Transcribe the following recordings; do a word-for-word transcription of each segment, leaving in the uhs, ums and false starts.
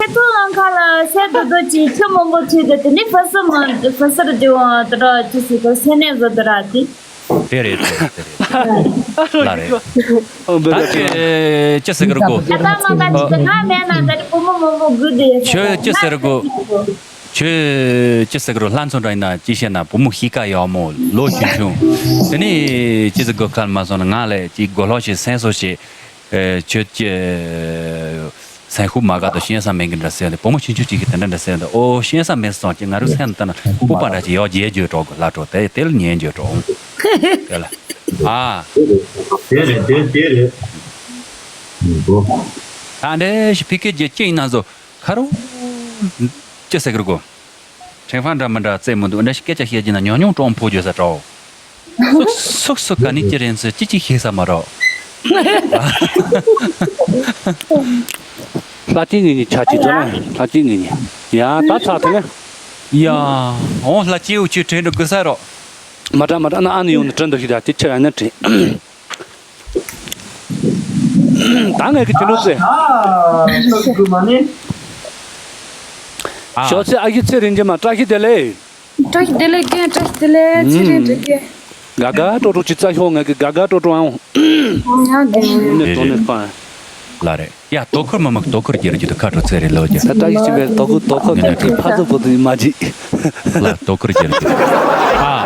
ཁྱེད་ཚོ་ལང་ཁ་ལ་སེ་དོ་དོ་ཅིག་ཁྱི་མང་པོ་ཁྲིད་དེ་དེ་ནི་ཕ་སི་མ་ཕ་སི་རུ་འདྲི་བ་དེ་འདྲ་ཅི་ཟེར་གོ་སེ་ནས་བཟོ་དེ་ར་དེ། དེ་རེད་དེ་རེད་དེ་རེད། ལ་རེད། ཨོ་འབུ་ད་ཅི་ཅི་ཟེར་གི་རེད་གོ། ད་ད་མ་ད་ཅི་ད་ང་མེད་ན་ད་དེ་བུ་མོ་མང་པོ་དགོས་དེ། ཁྱོད་ཅི་ཟེར་གོ། ཁྱོད་ཅི་ཟེར་གི་རེད། ལྷ་མཚོ་འདྲ་ཡིན་ན་ཅི་བཤད་ན་བུ་མོ་གཤིས་ཀ་ཡག་མོ་ལོ་ཆུང་ཆུང་། དེ་ནས་ཅི་ཟེར་གི་ཁ་མ་སོང་ན་ང་ལས་ཅི་མགོ་ལོག་བྱེད་སེམས་གསོ་བྱེད། ཨེ་ཁྱོད་ཀྱི་སེམས་ཤུགས་མ་དགའ་དང་ཤེས་ས་མེད་གི་འདྲ་ཟེར་ཏེ། བུ་མོ་ཆུང་ཆུང་ཅིག་གིས་དེ་འདྲ་འདྲ་ཟེར་ཏེ། ཨོ་ཤེས་ས་མེད་སོང་ཅིག་ང་རུ་སེམས་ལྟ་ན་སྤུ་པ་འདྲ་ཅིག་ཡོག་རྗེས་འཇོག་འགྲོ་གི་ལ་འགྲོ་དེ་དེ་ལ་ཉན་འཇོག་འགྲོ་འོང་དེ་ལ། ཨ། དེ་རེད་དེ་དེ་རེད། ཨ་འདྲེ་ཞིག་ཕི་ཀེ་རྒྱལ་ཅི་ཡིན་ན་བཟོ་ཁ་རུ་ཅི་ཟེར་གི་རེད་གོ། ཕྲེང་བ་འདྲ་མི་འདྲ་རྩེད་མི་འདུག་འདྲ་ཞིག་སྐད་ཆ་བཤད་རྒྱུ་ན་ཉོ་ཉོ་ཀྲོང་ཕོ་བརྗོད་ས་འདྲ་བོ། སུག་སུག་སུག་ག་ནི་ཅི་རེད་ཟེར་ཅི་ཅི་ཤེས་ས་མ་རོ། ལྷ་ཅི་ངེད་གཉིས་ཆ་ཅི་ཅི་ལ་ལྷ་ཅི་ངེད་གཉིས་ཡ་ད་ཚ་ཐུང་ཡ། ཡ། འོང་ལྷ་ཅི་འུ་ཆུ་དྲན་འགྲོ་དགོས་ས་རོ། མ་དྲ་མ་དྲ་ན་ཨ་ནི་ཡོང་ནི་དྲན་འདུག་ཤི་ད་དེ་ཆི་ར་ན་དྲན། ད་ངས་ཀྱི་དེ་འདུག་ཟེར། ཨ། ཨ། ཞོགས་ཚེ་ཨ་ཞི་ཚེ་རིང་རྗེས་མ་བཀྲ་ཤིས་བདེ་ལེགས། བཀྲ་ཤིས་བདེ་ལེགས་རྒན། བཀྲ་ཤིས་བདེ་ལེགས་ཚེ་རིང་རྒན། དགའ་དགའ་སྤྲོ་སྤྲོ་ཅི་རྩ་ཤོག་ངས་ཀྱི་དགའ་དགའ་སྤྲོ་སྤྲོ་ཨང་། ཨོ་ཡ་རྒན། ནས་དོ་ནས་པ། ལ་རེད་ཡ། དོ་ཁུར་མ་མ་དོ་ཁུར་རྒྱལ་རྒྱུ་དུ་ཁ་དྲོ་ཚེ་རིང་ལོ་རྒྱུ། ད་བཀྲ་ཤིས་ཆེན་པོའི་དོ་ཁུར་དོ་ཁུར་ཀྱང་ཁྱེད་ཕ་ཚོ་བུ་དུ་ཡིན་མ་གྱིས། ལ་དོ་ཁུར་རྒྱལ་རྒྱུ་དུ། ཨ།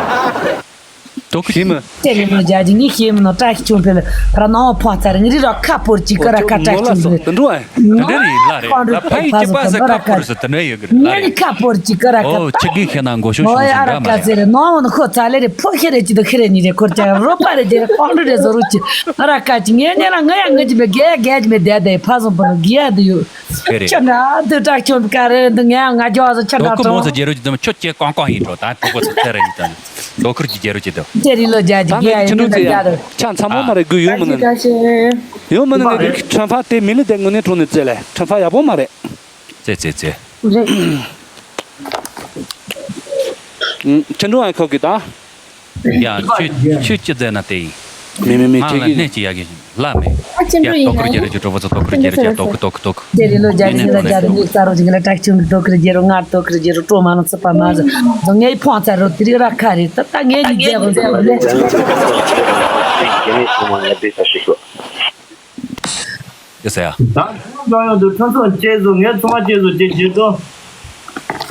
དོ་ཁུར་ཤེས་མི། ཅེ་ནི་མོ་རྒྱ་ཇི་ངི་ཤེས་མི་ནོ་བཀྲ་ཤིས་ཆུང་ཕེ་ལ་ཕར་ནང་ཕོ་ཚར་ངི་རི་ར་ཁ་པོར་ཅི་ཀ་ར་ཁ་བཀྲ་ཤིས་ཆུང་ཕེ། དེ་འདྲ་རེད་ལ་རེད་ལ། ཕ་ཡི་ཅི་པ་ས་ཁ་པོར་ས་དེ་འདྲ་ཡོད་གི་རེད་ལ་ངི་རི་རེད། ཁ་པོར་ཅི་ཀ་ར་ཁ། ཨོ་ཆི་གི་ཁྱེད་ན་མགོ་ཤོ་ཤོ་ཨོ་ཡ་ས་ར་འདྲ་མ་ཀ་རེད། ཟེར་ནང་ཁོ་ཚ་ལེ་རེ་ཕོ་ཁེ་རེ་ཅི་དུ་ཁེ་རེ་ཉི་རེ་ཁོར་ཅ་རོ་པ་རེ་དེ་རེ་ཁོང་ཁྲོ་རེ་བཟོ་རུ་ཅི་ར་ཁ་ཅི་ངེ་ཉེ་ལ་ང་ཡ་ངེ་ཅི་མེ་གེ་གེ་ཅི་མེ་དེ་དེ་ཕ་སོང་པོ་ནོ་གི་ཡ་དུ་ཡོད། དེ་རེད། ཁྱོད་ན་དུ་དྲག་ཁྱོད་ག་རེ་འདུག་ངས་ང་ཇོ་ཟ་ཆ་དོ་ཁུ་མོ་ཚ་རྒྱལ་རོ་ཅི་དུ་ཁྱོད་ཀྱེ་ཀོང་ཀོང་ཡིན་འགྲོ། ད་ཁུ་གོ་ཚ་ཚེ་རེ་ཉི་དང་དོ་ཁུར་གྱི་རྒྱལ་རོ་ཅི་དུ་དེ་རི་ལོ་རྒྱ་ཅི་ད་གེ་ངས་ཡ་ཁྱི་ཡིན་འདུག་ན་ཅི་ཡ་རུ་ཆ་ཚ་མོ་མ་རེ་དགོས་ཡོང་མི་ནི་ཡོང་མི་ནི་ངས་ཁྲན་ཕ་དེ་མི་ལི་དེ་དངོས་གནས་དྲུང་ནས་བཙལ་ལེ་ཁྲན་ཕ་ཡག་པོ་མ་རེད། ཙེ་ཙེ་ཙེ། རེད། ཁྱེད་འགྲོ་ཨ་ཁོ་གི་ད། ཡ་ཁྱོད་ཁྱོད་ཅི་ཟེར་ན་དེ་ཡིན། མི་མི་མི་ང་ཁྱེད་ལ་ཀྱི་སྣེ་ཅི་ཡ་གི་ལ་མེད། ཨ་ཅེ་འགྲོ་ཡ་ཡིན་དོ་ན་ཁུར་རྒྱལ་རེ་ཅི་གྲོགས་པོ་ཚོ་དོ་ཁུར་རྒྱལ་རེ་ཅི་དོ་ཁུ་དོ་ཁུ་དོ་ཁུ། དེ་རི་ལོ་རྒྱ་ནི་ཅི་ན་རྒྱ་རི་ནི་ས་རོ་ཅི་གི་ལ་དྲག་ཆུང་གི་དོ་ཁུར་རྒྱལ་རོ་ང་དོ་ཁུར་རྒྱལ་རོ་ཀྲོ་མ་ནོ་ཚི་པ་མ་ཟ་ཟོ་ངའི་ཕོང་ཚ་རོ་དེ་རི་ར་ཁ་རི་ད་ད་ངའི་ནི་རྒྱལ་རོ་རྒྱལ་རོ་ལེ། ཡོད་ས་ཡ། ད་ཁོང་ཀྱང་ཡོང་དུས་ཁྲོན་ཚོགས་བཅས་སུ་ངས་ཚོང་བ་བཅས་སུ་བཅས་བྱེད་དོ།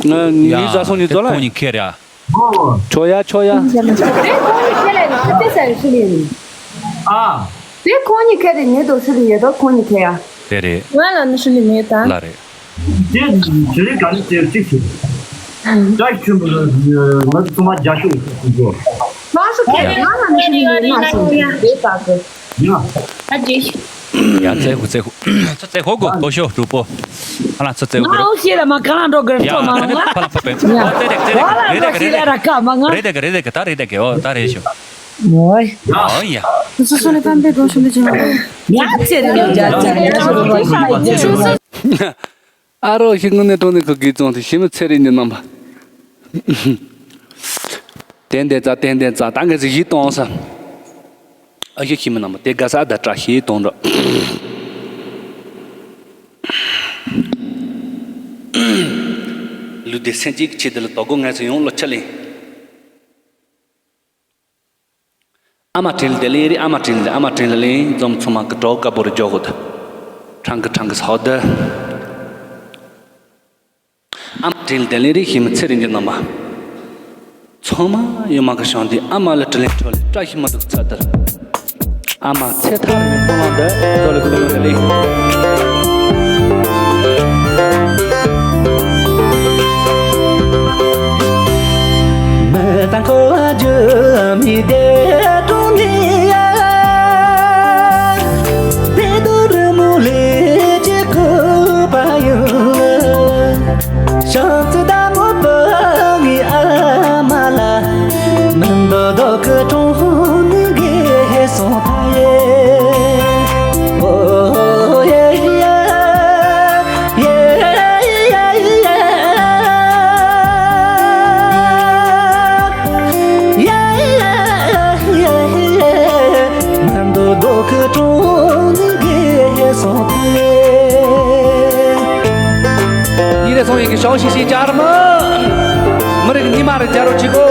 ང་ངའི་བཟའ་སོང་ནི་ཡ་ཛོ་ལ། ཁོང་གཉིས་ཁེར་ཡ། ཨོ། ཆོ་ཡ་ཆོ་ཡ། དེ་ཁོང་གཉིས་ཁེར་ལས་ནི་ཁ་ཏེ་ས་ཡི་ཧྲི་ལི་ཡིན། ཨ། དེ་ཁོང་གཉིས་ཁེར་རེ་ངེད་དོ་ཧྲི་ལི་ཡོད་དོ་ཁོང་གཉིས་ཁེར་ཡ། དེ་རེད། ང་ལ་ནི་ཧྲི་ལི་མེད་ད། ལ་རེད། དེ་ཧྲི་ལི་ག་ནི་དེ་གཅིག་བྱེད། ད་ཁྱོད་ང་ཚོ་ཚང་མ་རྒྱ་ཤོག་ཞུ་གོ། མ་སུ་ཁེར་ང་ལ་ནི་ཧྲི་ལི་མེད་མ་སུ་དེ་ད་གི། ཡ། ད་ཅི། ཡ་ཙེ་ཧུ་ཙེ་ཧུ། ཚོ་ཙེ་ཧོ་གོ་ལྟོ་ཤོ་གྲུ་པོ། ཧ་ལ་ཚོ་ཙེ་ཧོ་གོ། ང་ཨོ་ཤེ་ལ་མ་ག་ལ་འགྲོ་གི་ཡ་ཐོ་མ་ཧ་ལ་ལ་ཕ་ལ་ཕ་པེ། ཡ། ཨོ་ཙེ་རེ་ཙེ་རེ་ཧ་ལ་རེ་འགྲོ་ཤེ་ལ་ར་ཀ་མ་ང་། རེ་དེ་ག་རེ་དེ་ག་ད་རེ་དེ་ག་ཨོ་ད་རེ་ཤོ། ཨོ་ཡ། ཨོ་ཡ། སོ་སོ་ལ་ཕན་པའི་སྒྲོ་ཤོ་འདི་ཅི་མ། ཡ་ཙེ་རེ་ཡ་ཙེ་རེ་ཡ་ཙེ་རེ། ཨ་རོ་ཤི་དངོས་གནས་དྲང་གནས་ཁོ་དགེ་རྩོམ་དེ་ཤི་མི་ཚེ་རིང་གི་རྣམ་པ། ཏན་ཏན་ཙ་ཏན་ཏན་ཙ་ད་ངས་ཟིག་གཞི་གཏོང་ས། ཨ་ཤི་ཤི་མི་རྣམ་པ་དེ་དགའ་ས་ཨ་ད་བཀྲ་ཤིས་གཏོང་འགྲོ། ལུས་བདེ་སེམས་སྐྱིད་ཀྱི་ཆེད་དུ་ལ་དོ་དགོང་ངས་ཟིག་ཡོང་ལོ་ཆ་ལེན། ཨ་མ་དྲིན་ལས་ལེ་རེ་ཨ་མ་དྲིན་ལས་ཨ་མ་དྲིན་ལས་ལེ་འཛོམས་ཚང་མ་གི་གྲོགས་དཀར་པོ་རེ་འཇོག་གོ་ད། ཕྲང་གི་ཕྲང་གི་སའོ་ད། ཨ་མ་དྲིན་ལས་ལེ་རེ་ཤི་མི་ཚེ་རིང་གི་རྣམ་པ། ཚང་མ་ཡོད་མ་གི་ཤང་དེ་ཨ་མ་ལ་དྲིན་ལས་འཕྲོ་ལས་བཀྲ་ཤིས་མ་འདུག་ཚ་དར། ཨ་མ་ཚེ་ཐར་ནས་སྤོ་ལངས་འདི་ཚོ་ལ་གུ་ཡོང་ནས་ལེ། མི་དང་ཁོ་རྒྱུ་མི་བདེ་དྲུང་ནི་ཡ། དེ་དུ་རི་མོ་ལས་ཀྱི་ཁུ་པ་ཡུ། ཤང་ཙི་ད་མོ་པ་ངི་ཨ་མ་ལ། མི་འདོད་དོ་ཁུ་གྲོང་ཧོ་ནི་གེ་ཧེ་སོང་ཐ་ཡེ། ཨོ་ཡེ། དེ་སོང་ཡིན་གྱི་ཞའོ་ཤིང་ཤིང་སྦྱར་མ། མི་རིགས་ཉི་མ་རེ་སྦྱར་རོགས་གྱིས་གོ།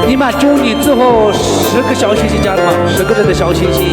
ཉི་མ་བཅུ་གཉིས་བརྩི་ཧོ། ཧྲི་ཀི་ཞའོ་ཤིང་ཤིང་སྦྱར་མ། ཧྲི་ཀི་རི་དི་ཞའོ་ཤིང་ཤིང་།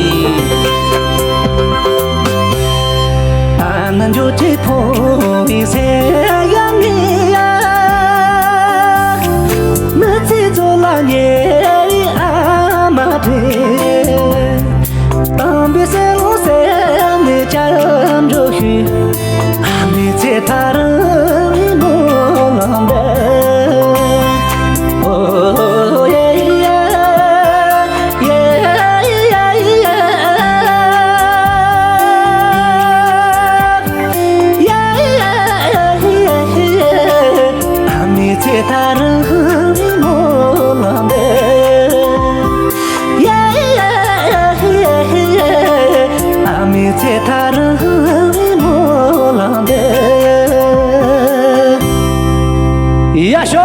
ཡ་ཤོ།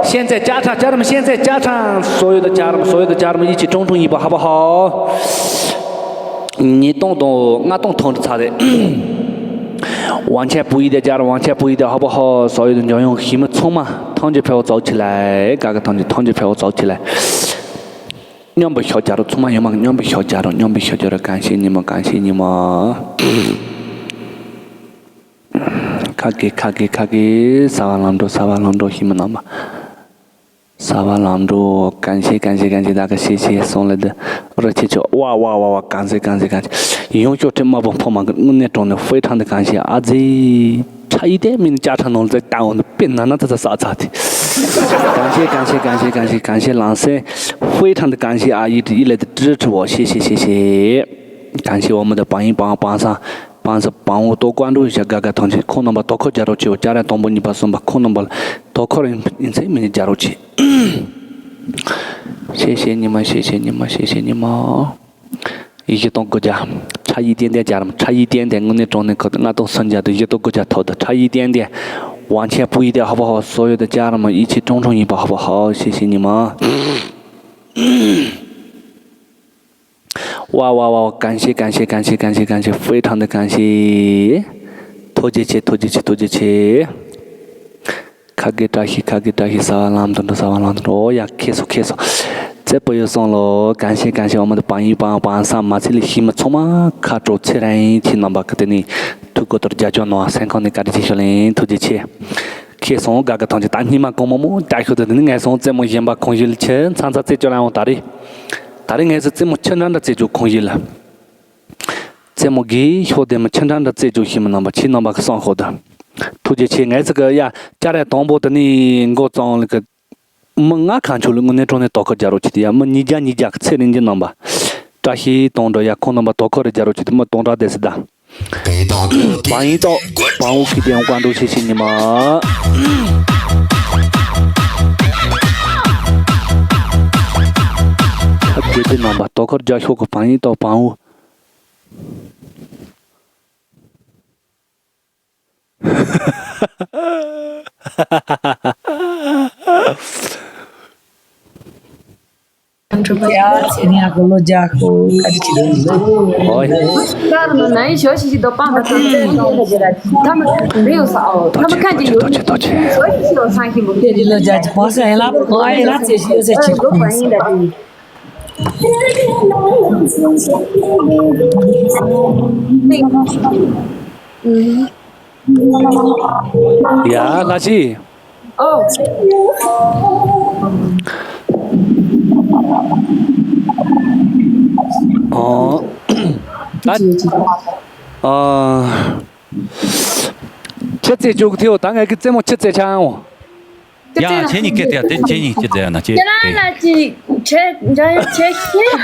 现在家长，家长们，现在家长，所有的家长们，所有的家长们一起冲冲尾巴，好不好？ ཉིས་སྟོང་དང་ལྔ་སྟོང་ཐོན་ཚར་རེད། 完全不一样的家长，完全不一样的好不好？所有的 འཇམ་དབྱངས་ཞི་མི་ཚང་མ་ཐང་ཅིག་ཕེབས་ཚོགས་ཆེ་ལ། དགའ་དགའ་ཐང་ཅིག་ཐང་ཅིག་ཕེབས་ཚོགས་ཆེ་ལ། མཉམ་པོ་ཤོག་རྒྱ་རོ། ཚང་མ་ཡོང་མ། མཉམ་པོ་ཤོག་རྒྱ་རོ། མཉམ་པོ་ཤོག་རྒྱ་རོ། 感谢你们། 感谢你们། ཁ་གི་ཁ་གི་ཁ་གི། གསར་པ་ལམ་འགྲོ། གསར་པ་ལམ་འགྲོ། ཞི་མི་རྣམ་པ། གསར་པ་ལམ་འགྲོ། 感谢感谢感谢大家，谢谢送来的热气球。哇哇哇哇！ 感谢感谢感谢。 ཡོང་ཤོག་ཁྲི་དམར་པོ་ཕོ་མང་གི། དངོས་གནས་དྲང་གནས་དཔེ་ཁྲང་དུ་感谢ཨ་ཙི། ཁྲ་ཡི་དེ་མིན་ཅ་ཁྲ་ནང་ལ་ཙེ་ཏང་འོང་དུ་དཔེ་ན་ན་ཙ་ཙ་ས་ཚ་དེ། 感谢感谢感谢感谢感谢 ལང་སེ། དཔེ་ཁྲང་དུ་感谢ཨ་ཡི་དྲི་ཡི་ལས་དུ་དྲི་དྲི་བོ། 谢谢谢谢。 感谢我们的榜一榜榜上榜上榜五多关注一下 དགའ་དགའ་ཐང་ཅིག་ཁོང་རྣམ་པ་དོ་ཁུར་རྒྱག་རོགས་བྱེད། སྦྱར་ཡ་དང་པོ་གཉིས་པ་གསུམ་པ་ཁོང་རྣམ་པ་ལ་དོ་ཁུར་ཡིན་ཚེ་མི་ནི་རྒྱག་རོགས་བྱེད། 谢谢你们，谢谢你们，谢谢你们。 བཞི་སྟོང་དགུ་བརྒྱ། ཁྲ་ཡི་ཏན་ཏན་སྦྱར་མ། ཁྲ་ཡི་ཏན་ཏན། དངོས་གནས་དྲང་གནས་ཁོ་ལྔ་སྟོང་སུམ་བརྒྱ་དང་བཞི་སྟོང་དགུ་བརྒྱ་ཐོབ་དང་། ཁྲ་ཡི་ཏན་ཏན། 完全不一样的好不好？ 所有的家人们一起冲冲尾巴，好不好？ 谢谢你们。 哇哇哇！ 感谢感谢感谢感谢感谢，非常的感谢。 ཐུགས་རྗེ་ཆེ། ཐུགས་རྗེ་ཆེ། ཐུགས་རྗེ་ཆེ། ཁ་གི་བཀྲ་ཤིས། ཁ་གི་བཀྲ་ཤིས། གསར་པ་ལམ་དུ་འགྲོ། གསར་པ་ལམ་དུ་འགྲོ། ཡ་ཁེ་སོ་ཁེ་སོ། ཙེ་པོ་ཡོད་སོང་ལོ། 感谢感谢 我们的榜一榜榜上མ་ཚེ་ལས་ཞི་མི་ཚང་མ། ཁ་དྲོ་ཚེ་རིང་ཁྱེད་རྣམ་པ་གི་དེ་ནས་ཐུགས་ཁུར་དུ་རྒྱབ་སྐྱོར་གནང་། སེམས་ཁོང་ནས་བཀའ་དྲིན་ཆེ་ཞུ་ལེ། ཐུགས་རྗེ་ཆེ། ཁེ་སོང་དགའ་དགའ་ཐང་ཅིག་ད་སྙིང་མ་གང་མོ་མོ་ལྟ་ཤོག་ཏུ་དེ་ནི་ངལ་སོང་རྩེད་མོ་གཞན་པ་གང་ཞིག་ལ་ཆེ་ཚང་ཚ་རྩེད་སྐྱོ་ལ་ཡོང་། ད་རེས་ད་རེས་ངལ་སོང་རྩེད་མོ་ཆེ་འདྲ་འདྲ་རྩེད་རྒྱུ་གང་ཞིག་ལ། རྩེད་མོ་གི་ཤོག་དེ་མོ་ཆེ་འདྲ་འདྲ་རྩེད་རྒྱུ་ཞིག་མི་རྣམ་པ་ཁྱེད་རྣམ་པ་གི་སང་ཤོག་ཏུ། ཐུགས་རྗེ་ཆེ། ངལ་སོང་གི་ཡ་བཅར་ཡ་དང་པོ་དེ་ནི་མགོ་གཙང་ལ་གི་མི་ལྔ་ཁ་མཆུ་ལ་དངོས་གནས་དྲང་གནས་དོ་ཁུར་རྒྱག་རོགས་བྱེད་དེ། ཡ་མི་ཉིས་བརྒྱ་ཉིས་བརྒྱ་གི་ཚེ་རིང་གི་རྣམ་པ། བཀྲ་ཤིས་དང་འགྲོ་ཡ་ཁོང་རྣམ་པ་དོ་ཁུར་རྒྱག་རོགས་བྱེད་དེ། མི་སྟོང་ཕྲག་དེ་སི་ད། 榜一到，榜五 གི་དེ་ཡང་ཀོང་ཀྲུག་ཆེ་ཆེ་ཉི་མ། ཁ་གི་དེ་རྣམ་པ་དོ་ཁུར་རྒྱག་ཤོག་གི། 榜一到榜五。 ཡ་ཚེ་ནི་ཡ་གོ་ལོ་རྒྱག་གོ་ཀ་ཏི་ཅི་རེད། ཨོའི། ད་ནི་ཞོ་ཤི་ཤི་དོ་པང་ད་ཚོ་ཚེ་ནི་ཡ་ག་ཇེ་ར་ཐ་མ་མི་ཡོ་ས་ཨོ་ཐ་མ་ཁ་ཅི་ཡོ་ཞོ་ཤི་ཤི་ཡོ་སང་ཤི་མོ་ཏེ་རི་ལོ་རྒྱག་ཅི་པང་ས་ཡ་ལ་པང་ཡ་ལ་ཚེ་ཤི་ཡོ་ས་ཅི་ཁོ་ཡིན། ཡ་ལ་ཤི། ཨོ། ཨོ། ད། ཨ། ཆི་རྩེ་བཅུག་ཐེའོ། ད་ངས་ཀི་རྩེད་མོ་ཆི་རྩེ་ཆ་ཨང་། ཡ་ཁྱེད་གཉིས་སྐད་དེ་ཡ་དེ་ཁྱེད་གཉིས་ཅི་རྩེ་ཡ་ན་ཁྱེད་ཁྱེད་རང་ལ་ཅི་ཆེ་འདྲ་ཡོད་ཆེ་ཤེས།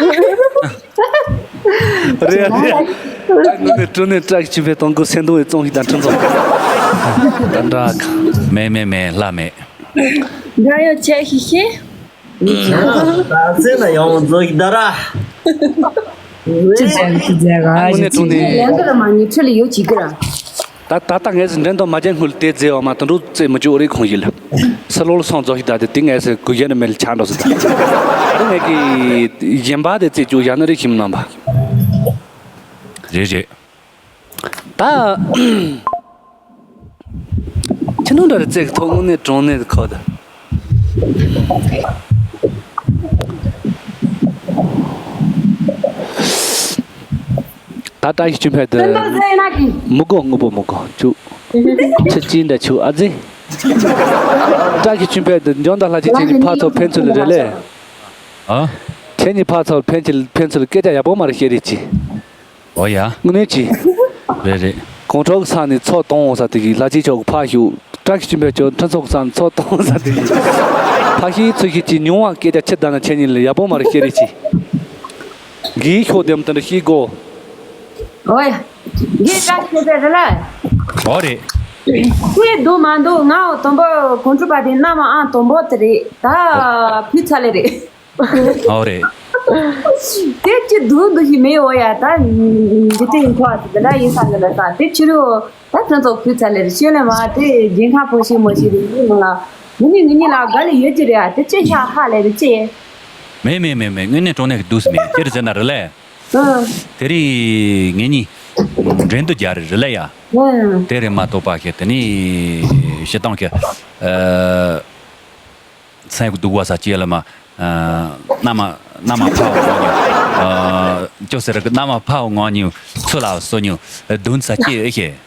རེད་རེད། ད་ངོ་ནས་ཀྲུ་ནས་བཀྲ་ཤིས་ཆོས་འཕེལ་དང་གི་སེམས་གཏོང་བའི་བཙོང་ཞིག་དང་ཁྲིམས་བཙོང་། ད་འདྲ་ག་མེད་མེད་མེད་ལྷ་མེད། འདྲ་ཡོད་ཆེ་ཤེས་ཤེས། ད་སེམས་ན་ཡང་མཛོ་ཞིག་ད་ར། ཅི་ཟེར་ཅི་ཟེར་ག་ཨ་ནི་ཅི་ཅི་ལན་གི་ར་མ་ཉི་ཁྲི་ལ་ཡོད་ཅིག་གི་ར། ད་ད་ལྟ་ངས་འགྲན་དང་མ་རྒྱལ་སྔོན་དེ་རྩེ་བ་མ་དུད་འགྲོ་རྩེ་མི་བཅུག་རེ་ཁོང་ཡིན་ལ། སི་ལོ་ལ་སོང་རྫོགས་ཤིག་ད་དེ་དེ་ངས་སེ་གུ་ཡན་མེད་ལ་ཆགས་འགྲོ་སི་ད། ད་ངས་ཀྱི་གཞན་པ་དེ་རྩེ་བཅུག་ཡ་ན་རེ་ཞིམ་ནམ་པ། རེད་རེད། ད། ཁྱི་ནང་འདྲ་རེ་རྩེ་གི་ཐོག་དངོས་གནས་གྲོང་གནས་ཁོ་ད། ད་བཀྲ་ཤིས་ཆོས་འཕེལ་དུ། སེམས་པ་ཟེར་ན་གི་མི་དགོ་དངོས་པོ་མི་དགོ་བཅུག་ཁྱི་ཅི་འདྲ་བཅུག་ཨ་ཙི། བཀྲ་ཤིས་ཆོས་འཕེལ་དུ་འཇོན་དང་ལྷ་ཅིག་ཁྱེད་གཉིས་ཕར་ཚུར་ཕན་ཚུན་ལ་རེ་ལས། ཨ། ཁྱེད་གཉིས་ཕར་ཚུར་ཕན་ཚུན་ཕན་ཚུན་ལ་སྐད་ཆ་ཡག་པོ་མ་རེ་བཤད་རེ་ཅི། ཨོ་ཡ། དངོས་གནས་ཅི། རེད་རེད། གོང་ཁྲོག་ས་ནས་ཚོགས་གཏོང་འོང་ས་དེ་གི་ལྷ་ཅིག་ཆོག་ཕ་ཤུ། བཀྲ་ཤིས་ཆོས་འཕེལ་ཆོག་ཁྲི་ཚོགས་ས་ནས་ཚོགས་གཏོང་འོང་ས་དེ་གི་ཕ་ཤི་ཚུ་ཤི་ཅི་མྱོང་བ་སྐད་ཆ་ཆི་ལྡན་ན་ཁྱེད་གཉིས་ལ་ཡག་པོ་མ་རེ་བཤད་རེ་ཅི། གིས་ཤོག་དེམ་དེ་འདྲ་ཤི་གོ། ཨོ་ཡ། གིས་བཀྲ་ཤིས་ཆོས་འཕེལ་རེད་ལ། ཨོ་རེད། ཁོས་འདུག་མ་འདུག་ང་དང་པོ་གོང་ཁྲོ་པ་དེ་མནའ་མ་ཨང་དང་པོ་དེ་རེད་ད། ཕུད་ཚར་ལེ་རེད། ཨོ་རེད། དེ་ཅི་འདུག་འདུག་ཞིག་མེད་འོ་ཡ་ད། འདི་ལྟའི་ཡིན་ཐོག་དེ་འདྲ་ཡིན་ས་འདི་འདྲ་ས་དེ་ཕྱི་རུ་ད་ཁྱོད་ཚོ་ཕུད་ཚར་ལེ་རེད་ཤེས་ལེ་མ་དེ་རྒྱན་ཁ་ཕོ་ཤེས་མོ་ཤེས་རེད་ཡིན་མོ་ལ། ངུ་ནི་ངུ་ནི་ལ་དགའ་ལེ་ཡོད་ཀྱི་རེད་ཨ་དེ་ཅི་ཤ་ཧ་ལེ་རེད་ཅི། མེད་མེད་མེད་མེད་དངོས་གནས་དྲང་གནས་ཀྱི་འདུག་སི་མེད་ཅི་རེད་ཟེར་ན་རེད་ལེ། ཨ། དེ་རིང་ངེད་གཉིས་འགྲན་དུ་རྒྱག་རེད་རེད་ལེ་ཡ། ཨ། དེ་རེད་མ་གཏོགས་པ་ཁེ་དེ་ནི་ཞེ་སྡང་གི་ཨ། སེམས་སྡུག་བ་ས་ཅི་ལ་མ། ཨ། མནའ་མ་མནའ་མ་ཕ་བ་ངོ་ཉུ། ཨ། ཅོ་ཟེར་གི་མནའ་མ་ཕ་བ་ངོ་ཉུ་ཚུ་ལ་སོ་ཉུ་བདུན་ས་ཅི་ཨེ་ཤེ།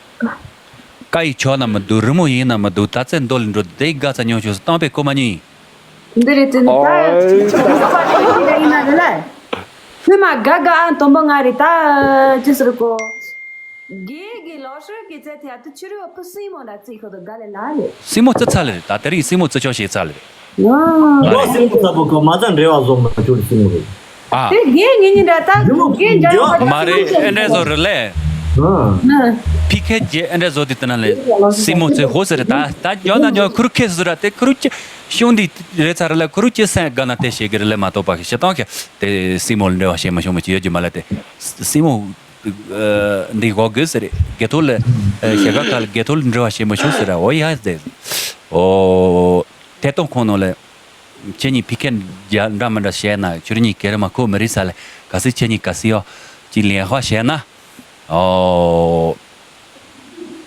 ཀ་ཡི་ཆོག་ན་མི་འདུག་རི་མོ་ཡིན་ན་མི་འདུག་ད་ཚེ་མདོ་ལ་འགྲོ་དེ་དགའ་ཚ་ཉོ་ཆོག་སྟངས་པའི་ཀོ་མ་ཉུ་ཡིན། འདི་རེད་དེ་ནི་ད་ཨོའི་ད་ཁོ་པ་དེ་ཡིན་ད་ཡིན་ན་རེད་ལ། ཁོས་མ་དགའ་དགའ་ཨ་དོན་པོ་ང་རེད་ད་ཅི་ཟེར་གོ། དགེ་གི་ལོ་ཧྲིལ་གི་རྩེ་ཐེ་ཡ་དུ་ཆུ་རུ་ཕུ་སྲིང་མོ་ན་རྩེ་ཁོ་དོ་དགའ་ལེ་ལ་རེད། སྲིང་མོ་རྩེ་ཚ་ལེ་རེད་ད་དེ་རིང་སྲིང་མོ་རྩེ་ཆོག་ཤེས་ཚ་ལེ་རེད། ཨ། ལོ་སྲིང་མོ་ཚ་པོ་ཁོ་མ་ཚ་འབྲེལ་བ་བཟོ་མ་ཆོག་སྲིང་མོ་རེད། ཨ། དེ་དགེ་ངེད་གཉིས་འདྲ་ད་དགེ་འདྲ་ཡོད་པ་མ་རེད་ཨེ་འདྲ་བཟོ་རེད་ལེ། ཨ། ཕི་ཁེ་རྗེ་ཨེ་འདྲ་བཟོ་དུས་དེ་ན་ལེ་སྲིང་མོ་རྩེ་ཧོ་ཟེར་རེད་ད་ད་ཇོ་ན་ཇོ་ཁུ་རུ་ཁེ་ཟེར་ར་དེ་ཁུ་རུ་ཅི་ཤོང་འདི་རེད་ཚ་རེད་ལེ་ཁུ་རུ་ཅི་སེང་དགའ་ན་དེ་ཤེས་གི་རེད་ལེ་མ་གཏོགས་པ་ཤེས་སྟངས་ཁེ་དེ་སྲིང་མོ་ལ་འབྲེལ་བ་ཤེས་མ་ཤོང་མ་ཅི་ཡོད་ཀྱི་མ་ལེ་དེ་སྲིང་མོ། འདི་འགོག་དགོས་ཟེར་རེད། དགེ་ཐོག་ལ་ཞེ་དགའ་ཁ་ལ་དགེ་ཐོག་ལ་འབྲེལ་བ་བྱེད་མི་ཆོག་ཟེར་ར་འོ་ཡ་ཟེར། ཨོ། ཐད་གཏོང་ཁོང་ནང་ལ་ཁྱེད་གཉིས་ཕི་ཁེ་འདྲ་མི་འདྲ་བཤད་ན་ཁྱོད་གཉིས་ཀེ་ར་མ་ཁོ་མི་རིག་ས་ལ་ག་སི་ཁྱེད་གཉིས་ག་སི་ཡོ་ཅི་ལེན་ཧ་བཤད་ན། ཨོ།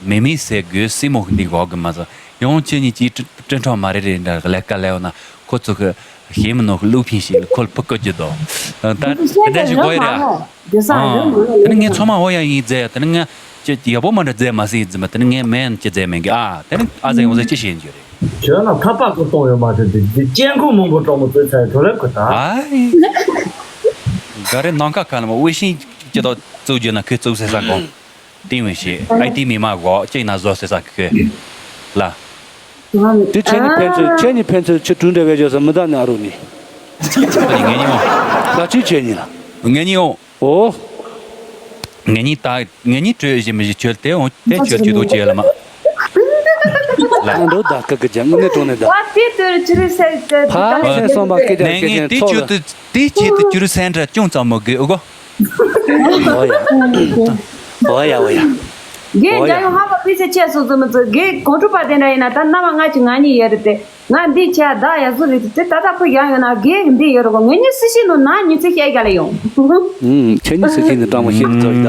མེ་མེ་ཟེར་དགོས་སྲིང་མོ་འདི་འགོག་གི་མ་ཟ་ཡང་ཁྱེད་གཉིས་ཀྱིས་ཀྲི་ཀྲི་ཁྲོ་མ་རེ་རེ་འདྲ་ལས་ཀ་ལས་འོ་ན་ཁོ་ཚོ་གི་ཤེས་མི་ནོ་གི་ལུག་ཕིན་ཞིག་ལ་ཁོ་ལ་ཕུ་ཀོ་ཅི་དོ། ད་དེ་འདྲ་ཞིག་གོ་ཡི་ར། དེ་ནི་ངས་ཚང་མ་འོ་ཡ་ཡིན་རྫས་ཡ་དེ་ནི་ངས་ཅི་ཡག་པོ་མ་འདྲ་རྫས་མ་སྲིད་ཡིན་རྫས་མ་དེ་ནི་ངས་མེན་ཅི་རྫས་མེན་གི་ཨ་དེ་ནི་ཨ་ཟེ་འོ་ཟེ་ཅི་ཤེས་ཡིན་རྒྱུ་རེད། ཁྱོད་ལ་ཐག་པ་ཀུ་གཏོང་ཡོད་མ་རེད་དེ་དེ་སྐྱེ་འཁོར་མང་པོ་གྲོགས་མོ་བཙོས་ཚར་གྲོ་ལེབ་ཀུ་ད། ཨའི། ག་རེ་ནང་ཁ་ཁ་ལ་མ་དབུལ་ཞིང་ཅི་དོ་བཙུགས་རྒྱུ་ན་ཁོས་བཙུགས་ཟེར་ས་གོ། ཏིང་བའི་ཞེས་ཨའི་ཏི་མི་མ་གོ་ཅི་ན་བཟོ་ཟེར་ས་ཁོས་ལ། དེ་ཁྱེད་ནི་ཕན་ཚུན་ཁྱེད་ནི་ཕན་ཚུན་ཆུ་གྲུ་འདྲ་བའི་བརྗོད་ས་མི་ད་ནི་ཨ་རུ་ནི། ངེད་གཉིས་འོང་། ད་ཅི་ཁྱེད་གཉིས་ལ། ངེད་གཉིས་འོང་། ཨོ། ངེད་གཉིས་ད་ངེད་གཉིས་གྲོས་བཞིན་མི་ཞིག་ཁྱོད་དེ་འོང་དེ་ཁྱོད་ཀྱི་འདུག་ཅེས་ལ་མ། ལ་འགྲོ་ད་ཀ་ཀ་ཅང་ངུ་ནས་གྲོངས་ནས་ད། ཕ་དེ་ལྟར་ཅི་རེད་ཟེར་ཏེ་ཕ་སེམས་གསོན་པ་སྐད་ཆ་བཤད་མཁན་ཚོ་ལ། དེ་ཆེད་དུ་ཅུ་རུ་སེན་ཏྲ་ཅུང་ཙམ་མོ་དགོས་འོ་གོ། ཨོ་ཡ། ཨོ་ཡ་ཨོ་ཡ། རྒན་འཇམ་དབྱངས་ཧ་པ་ཕི་སེ་ཆེ་སོ་ཙམ་མི་ཚོ་རྒན་གོང་ཁྲོ་པ་དེ་འདྲ་ཡིན་ན་ད་མནའ་མ་ང་གཅིག་ང་གཉིས་ཡོད་རེད་དེ། ང་འདི་བྱས་བདག་ཡག་བཟོ་རེད་དེ་ད་ལྟ་ཕུ་ཡང་ཡོད་ན་རྒན་འདི་ཡོད་རེད་གོ་ངེད་གཉིས་སྲི་ཤི་ནོ་ན་ཉི་ཚེ་བཤད་རྒྱ་ལ་ཡོང་། ཨུམ། ཁྱེད་གཉིས་སྲི་ཤི་ནི་སྤྲང་མོ་ཤི་ཚོ་ཡིན་ད།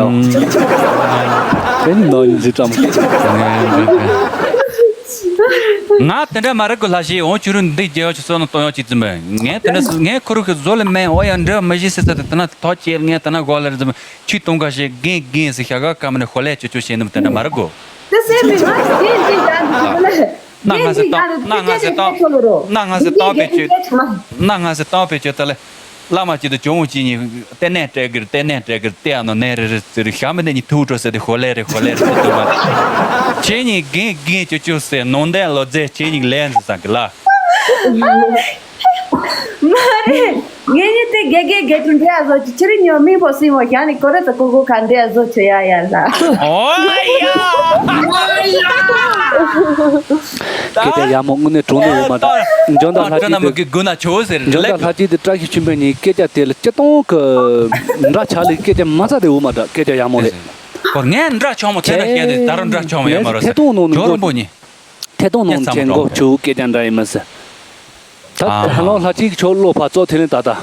ཁྱེད་གཉིས་ནང་ཉི་ཚེ་སྤྲང་མོ་ཤི། ང་དེ་འདྲ་མ་རེད་གོ་ལྷ་ཞིག་འོང་ཆུ་རུ་འདི་རྒྱལ་བ་ཆུ་སོ་ན་གཏོང་ཡག་ཅིག་ཙམ་པས་ངས་དེ་འདྲ་ངས་ཁོ་རུ་གི་བཟོ་ལ་མེད་འོ་ཡང་འདྲ་མི་ཤི་སྲི་ས་དེ་དེ་ན་ཐོག་ཅེས་ངས་དེ་ན་གོ་ལ་རེད་ཙམ་ཆུ་གཏོང་ག་ཞེས་རྒན་རྒན་ཟེར་ཤ་ག་ཀ་མ་ནས་ཧོ་ལས་ཅོ་ཅོ་བྱེད་ནི་དེ་འདྲ་མ་རེད་གོ། དེ་སེམས་མི་ང་རྒན་འདི་ཡང་འདི་ལ། གནའ་སྔ་ས་སྟོང་གནའ་སྔ་ས་སྟོང་གནའ་སྔ་ས་སྟོང་བེད་སྤྱོད་གནའ་སྔ་ས་སྟོང་བེད་སྤྱོད་ད་ལེ། བླ་མ་གཅིག་དང་ཇོ་མོ་གཅིག་གཉིས་ལྟེ་གནས་སྤྲད་གི་རེད། ལྟེ་གནས་སྤྲད་གི་རེད། ལྟེ་ཨ་ནོ་ནས་རེ་རེ་ཟེར་རེ་ཤ་མི་འདི་གཉིས་ཐུག་འགྲོ་ཟེར་དེ་ཧོ་ལེ་རེ་ཧོ་ལེ་རེ་ཟེར་དུ་མ། ཁྱེད་གཉིས་རྒན་རྒན་ཅོ་ཅོ་ཟེར་ནོ་འདན་ལོ་རྫས་ཁྱེད་གཉིས་ལན་ཟེར་ས་གི་ལ། མ་རེད། ངེད་གཉིས་དེ་དགེ་དགེ་དགེ་ཕྲུག་འདྲེ་བཟོ་ཅི་ཕྱིར་ཉོ་མི་པོ་སྲིན་མོ་ཞག་ནི་ཀོ་རེ་ཙ་ཀོ་ཀོ་ཁ་འདྲེ་བཟོ་ཆོ་ཡ་ཡ་ལ། ཨོ་ཡ། སྐད་ཆ་ཡག་མོ་དངོས་གནས་གྲུང་ནས་ཡོད་མ་རེད། འཇོན་དང་ལྷ་སྐྱིད་དེ། དགུ་ན་ཆོ་ཟེར་འཇོན་དང་ལྷ་སྐྱིད་དེ་བཀྲ་ཤིས་ཆོས་འཕེལ་གཉིས་སྐད་ཆ་དེ་ལ་སྤྱི་སྟོང་གི་འདྲ་ཆགས་ལས་སྐད་ཆ་མ་རྩ་དེ་འོ་མ་འདྲ་སྐད་ཆ་ཡག་མོ་རེད། ཁོ་ངས་འདྲ་ཆོག་མོ་ཐེ་ན་བཤད་དེ་ད་རུང་འདྲ་ཆོག་མོ་ཡོད་མ་རེད་ཟེར། ཐེ་གཏོང་ནང་ནས་ཇོ་རིན་པོ་གཉིས། ཐད་གཏོང་ནང་ཚན་གོ་ཆུ་སྐད་ཀྱང་འདྲ་ཡིན་མ་ཟེར། ད་ཨ་ཧ་ལོ་ལྷ་གཅིག་ཆོ་བློ་ཕར་ཙོག་ཐེ་ལེན་ད་ད།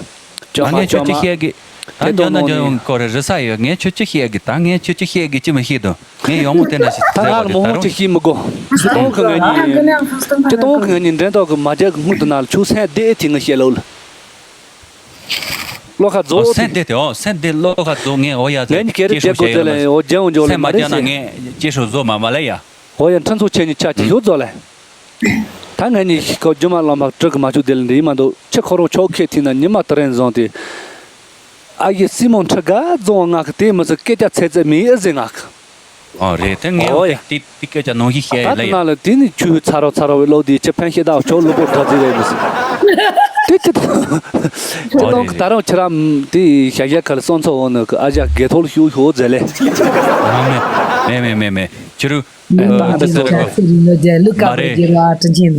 ཅོ་མ་ངས་ཁྱོད་ཅོ་ཅི་མ། བཤད་གི་ད་ཐད་ཁྱོད་གཏོང་ན་ནང་ཁྱོད་ནས་ཀོ་རེ་རི་ས་ཡོད། ངས་ཁྱོད་ཅི་བཤད་གི་ད་ངས་ཁྱོད་ཅི་བཤད་གི་ཅི་མི་ཤེས་དོ། ངས་ཡོང་མོ་དེ་འདྲ་ཞིག་ད་ཟེར་བ་ང་ལ་དེ་མོ་ད་ཧོ་ཅི་རུང་ཤེས་མི་དགོ། ཅི་གཏོང་གི་ང་གཉིས། ཅི་གཏོང་གི་ང་གཉིས་འདྲེན་ཐོག་གི་མ་རྒྱག་གི་སྔོན་དུ་ན་ལ་ཆུ་སེང་བདེ་ཐི་ང་བཤད་ལོ་ལ། བློ་ཁ་རྫོགས་ཨོ་སེང་བདེ་དེ་ཨོ་སེང་བདེ་བློ་ཁ་རྫོགས་ངས་ཨོ་ཡ་ཟེར། ངས་ནི་ཀེ་རེ་རྒྱབ་དགོས་དེ་ལ་ཨོ་རྒྱབ་འོང་འཇོག་ལ་སེང་མ་མ་རྒྱག་ན་རེད་ཟེར། ངས་ཅི་ཧྲུ་བཟོ་མ་མ་ལེ་ཡ། ཧོ་ཡ་ཕྲན་ཚོགས་ཆེ་ནི་ཆ་ཅི་ཡོད་ཛོ་ལེ། ད་ངས་ནི་ཁོ་རྒྱུ་མ་ལོ་མ་དྲུག་གི་མ་བཅུག་དེ་ལ་འདི་ཡིན་མ་འདུག་ཁྱེད་ཁོ་རང་ཆོག་ཁེ་ཐིན་ན་ཉི་མ་དུ་རན་བཟང་དེ། ཨ་ཡེ་སི་མོ་ཁྲི་ག་རྫོང་ང་གི་དེ་མི་ཚེ་སྐད་ཆ་ཚད་ཚད་མི་ཨེ་ཟེ་ང་གི། ཨོ་རེད་དེ་ངས་ཨོ་ཡ། དེ་དེ་སྐད་ཆ་ནང་བཞིན་བཤད་ད་ཡ་ལ་ཡ། ན་ལ་དེ་ནི་ཆུ་ཚ་རོ་ཚ་རོ་བའི་ལོ་དེ་ཆེ་ཕན་ཤེས་ད་ཆོག་ལུ་པོ་གྲ་ཚི་རེད་མི་སྲིད། དེ་ཅི་དང་ཅི་དང་གི་ད་རང་ཁྱེད་རང་དེ་ཤ་ཤ་ཁ་ལ་སོང་ཚོ་འོ་ནི་གི་ཨ་ཞག་གེ་ཐོག་ལ་ཤུགས་ཤོག་ཟེར་ལེ། མེ་མེ་མེ་མེ་ཕྱི་རུ། ཨ་ད་ད་ཟེར་གོ། ལུ་ཀ་མ་རེད། གཅིག་ལ་ཏྲི་ཅིན།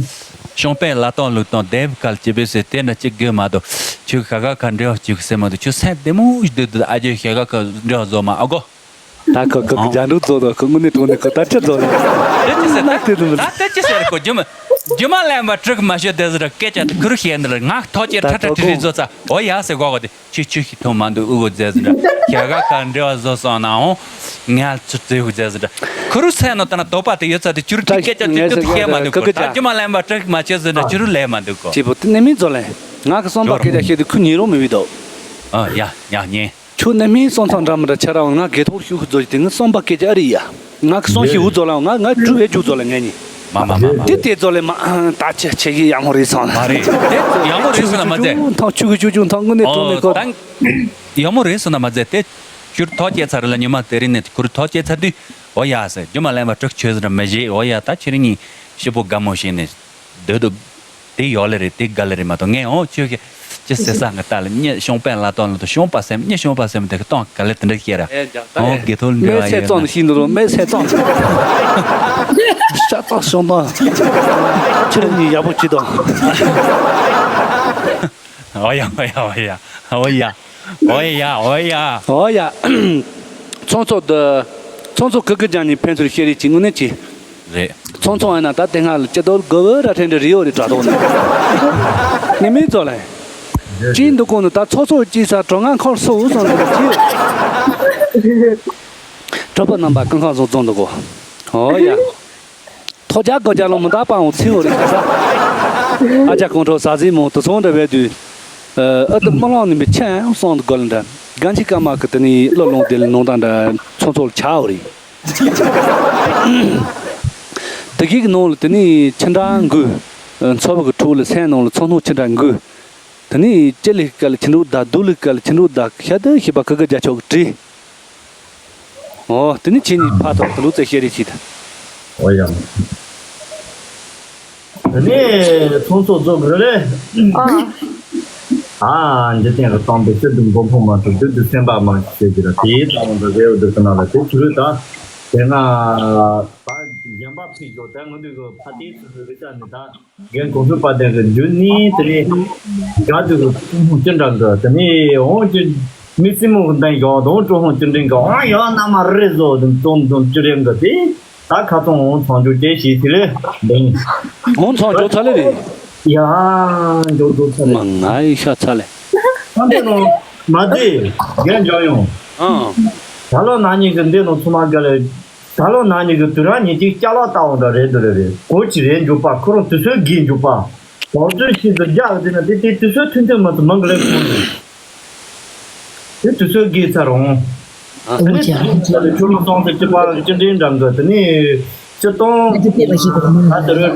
ཤོང་པའི་ལ་ཏོང་ལུག་ཏོང་དེབ་གལ་ཅི་བེ་སེ་དེ་འདྲ་ཅིག་དགོས་མ་གཏོགས་ཁྱོད་ཤ་ཁ་ཁ་འབྲེལ་བ་ཅིག་སེ་མ་གཏོགས་ཁྱོད་སེམས་བདེ་མོ་ཞིག་སྡོད་དུ་ཨ་ཅེ་ཤ་ཁ་ཁ་འབྲེལ་བ་བཟོ་མ་ཨ་གོ། ད་ཁོ་ཁོ་གི་རྒྱ་འབྲུག་རྫོགས་དང་ཁོ་དངོས་གནས་དྲང་གནས་ཁོ་ད་ཁྲི་རྫོགས་ལ། དེ་ཅི་ཟེར་ན་དེ་དུ་མི་ད་དེ་ཅི་ཟེར་གོ་རྒྱུ་མ་རྒྱུ་མ་ལན་པ་དྲུག་མ་ཤོད་དེ་ཟེར་སྐད་ཆ་དེ་ཁུར་ཤེས་འདི་ལ་ངག་ཐོག་ཅེར་ད་ཁྲ་ཁྲ་ཁྲི་ཁྲི་རྫོགས་ཚ་འོ་ཡ་ཟེར་གོ་གོ་དེ། ཁྱོད་ཁྱོད་ཤི་ཐོང་མ་འདུག་ཨུ་གོ་མཛད་ཟིན་འདྲ། ཞག་ག་ག་འབྲེལ་བ་བཟོ་སོང་ན་འོང་། ངལ་ཚུར་བཙལ་ཧུ་མཛད་ཟིན་འདྲ། ཁུ་རུ་སེ་ནོ་ད་ན་དོ་པ་དེ་ཡོད་ཚ་དེ་ཅུ་རུ་ཏི་སྐད་ཆ་ཅུ་ཏུ་ཏུ་བཤད་མ་འདུག་གོ། ད་རྒྱུ་མ་ལན་པ་དྲག་མ་བྱེད་ཟིན་འདྲ་ཅུ་རུ་ལས་མ་འདུག་གོ། ཅེས་པོ་དེ་ནི་མི་ཚོ་ལས། ང་གི་བསམ་པ་སྐད་ཆ་བཤད་དུས་ཁུ་ཉེ་རུ་མི་བི་དོ། ཨ་ཡ་ཡ་ཉེ། ཁྱོད་ནི་མི་སོང་ཚང་འདྲ་མི་འདྲ་ཆ་ར་ང་གེ་ཐོག་ཤུ་ཁུ་ཚོ་དེ་ནི་བསམ་པ་སྐད་ཆ་ཨ་རི་ཡ། ང་གི་སོང་ཞིག་འུ་ཚོ་ལ་ང་ང་གྲུ་བའི་རྒྱུ་ཚོ་ལ་ངས་ཉེ། མ་མ་མ་མ། དེ་དེ་ཚོ་ལས་མ་ད་ཆེ་ཆེ་གི་ཡག་མོ་རེད་སོང་ལ། མ་རེད་དེ་ཡག་མོ་རེད་སོང་ན་མ་ཚད། ཐང་ཆུ་གི་ཆུ་ཆུ་ཐང་དངོས་གནས་དྲང་གནས་ཁོ། ཡག་མོ་རེད་སོང་ན་མ་ཚད་དེ། ཁྱོད་ཐོག་སྐྱེས་ཚར་ལ་ཉི་མ་དེ་རིང་ནས་ཁུར་ཐོག་སྐྱེས་ཚར་དུས་འོ་ཡ་ཟེར་རྒྱུ་མ་ལན་པ་དྲུག་ཆོས་ཟེར་མི་བཞེས་འོ་ཡ་ད་ཁྱེད་རིང་ཉིན་ཤི་པོ་དགའ་མོ་བྱས་ནས་སྡོད་དུ། དེ་ཡོག་ལེ་རེད་དེ་དགའ་ལེ་རེད་མ་གཏོགས་ངས་འོ་ཁྱོད་ཀྱི་ཅི་ཟེར་ས་ང་ལྟ་ལ་གཉིད་ཤོང་པན་ལ་གཏོང་ལ་དུ་ཤོང་པ་སེམས་གཉིད་ཤོང་པ་སེམས་དེ་གི་གཏོང་ག་ལེ་དེ་འདྲ་བཤད་ར་འོ་དགེ་ཐོག་འདྲ་བ་ཡོད་ན། ཤ་ཙང་ཤོང་དང་ཁྱེད་རིང་ཉིན་ཡག་པོ་བྱེད་དང་། ཨོ་ཡ་ཨོ་ཡ་ཨོ་ཡ་ཨོ་ཡ་ཨོ་ཡ་ཨོ་ཡ་ཨོ་ཡ། ཚོང་ཚོགས་འདི་ཚོང་ཚོགས་གི་གི་ཀྱང་ནི་ཕན་ཚུན་བཤད་རེས་ཀྱི་དངོས་གནས་ཀྱི། རེད། ཚོང་ཚོགས་ཡིན་ན་ད་དེ་སྔ་ལ་སྤྱི་ཏོར་དགོ་བོ་ར་ཕྲན་འདྲ་རེ་ཡོད་རེད་དྲ་ཐོག་ནས། ངས་མིན་ཚོ་ལ། ཅིའི་འདུག་གོ་ནི་ད་ཚོགས་ཚོགས་ཀྱིས་ས་གྲོ་ང་འཁོར་སོ་འུ་སོང་འདུག་ཅི། གྲོགས་པོ་རྣམ་པ་ཀུན་ཁང་བཟང་བཙོང་འདུག་གོ། ཨོ་ཡ། ཐོ་རྒྱ་གོ་རྒྱ་ལོ་མི་ད་པའང་ཚིག་འོ་རེད་ཁ་ས། ཨ་ཅག་གོང་ཁྲོ་ཟ་ཟིན་མོ་དུ་སོང་འདྲ་བས་དུས། ཨ་ཏི་སྨོན་ལམ་ནི་མི་ཆེན་སོང་དུ་གོ་ལ་འདྲ། གང་ཅི་ཀ་མ་གི་དེ་ནི་བློ་ལོང་དེ་ལ་ནོང་དང་འདྲ་ཚོང་ཚོགས་ཆའོ་རེད། དེ་གི་ནང་ལ་དེ་ནི་ཆི་འདྲ་འགུལ། མཚོ་བོད་ཀྱི་ཕྲུ་གུ་ལ་སེམས་ནང་ལ་ཚོང་སྣོག་ཆི་འདྲ་འགུལ། དེ་ནི་ལྕེ་ལི་ཀ་ལ་ཆི་འདྲ་བདག་སྡུག་ལི་ཀ་ལ་ཆི་འདྲ་བདག་ཤ་དུ་ཤི་པ་ཁི་ཁི་རྒྱ་ཆོག་གི་བྲིས། ཨོ་དེ་ནི་ཁྱེད་གཉིས་ཕ་ཐོག་དུ་ལུག་རྩེ་བཤད་རེས་བྱེད་དང་། ཨོ་ཡ། དེ་ནས་ཚོང་ཚོགས་རྫོགས་དགོས་རེད། ཨ། ཨ་འཇིག་རྟེན་གྱི་སྟོང་པའི་ཚེ་འདི་མགོ་འཕང་མ་ཐུབ་དུས་དུས་སེམས་པ་མ་ཞིག་ཟེར་གྱི་ར་དེའི་རྩ་བ་འདི་རེའུ་འདི་ཟེར་ན་ལ་དེ་ཚུ་རེད་ད། དེ་སྔ་ད་གཞན་པ་ཕིག་ཞོག་དེ་ང་འདི་གི་ཕ་དེའི་ཚུ་ཚུ་རེད་ད་ནི་ད། རྒན་གོང་ཚོ་པ་དེ་གི་རྒྱུ་ནི་དེ་ནི་དགའ་དུས་ཀྱི་ཀྲུང་ཧོང་ཅི་འདྲ་གི་དེ་ནི་འོང་ཅི་མི་སྲིན་མོ་གི་འདན་ཡོག་དང་ཀྲུང་ཧོང་ཅི་འདྲ་གི་འོང་ཡོག་ན་མ་རེད་བཟོ་དུ་འཛོམས་འཛོམས་ཅི་རེད་གི་དེ་ད་ཁ་ཚོང་འོང་ཚང་འཇོག་ཅེས་ཞིག་དེ་ལས་འདང་འོང་ཚང་འཇོག་ཚ་ལེ་རེད། ཡ་འཇོག་འཇོག་ཚ་ལེ། མ་ང་ཡི་ཤ་ཚ་ལེ། ཁ་འདི་ནང་མ་བདེ་རྒན་འཇོག་ཡོང་། ཨང་། ད་ལོ་ན་ཉིན་གི་འདི་ནང་ཚུ་མ་དགའ་ལེ། ད་ལོ་ན་ཉིན་གྱི་དུས་རང་ཉིན་གཅིག་སྐྱ་ལ་ལྟ་འོང་འདྲ་རེད་འདུག་རེད་རེད་གོ་ཅི་རེད་འཇུག་པ་ཁོ་རང་དུས་ཚོད་བརྒྱད་འཇུག་པ་བག་ཚོད་ཤིན་ཏུ་རྒྱག་དེ་ན་དེ་དེ་དུས་ཚོད་ཐུང་ཐུང་མ་ཚོ་མང་གི་ལེགས་གོ་དེ་དུས་ཚོད་བརྒྱད་ཚར་འོང་། ཨ་ནི་ཆུ་ལུག་སོང་ཚེ་སྐྱི་པ་སྐྱི་འདྲེན་འགྲམ་གི་དེ་ནི་ ཅི་གཏོང་། ང་ཚོ་བལྟས་པ་ཞིག་གོ་མིན། ང་ཚོ་རོལ་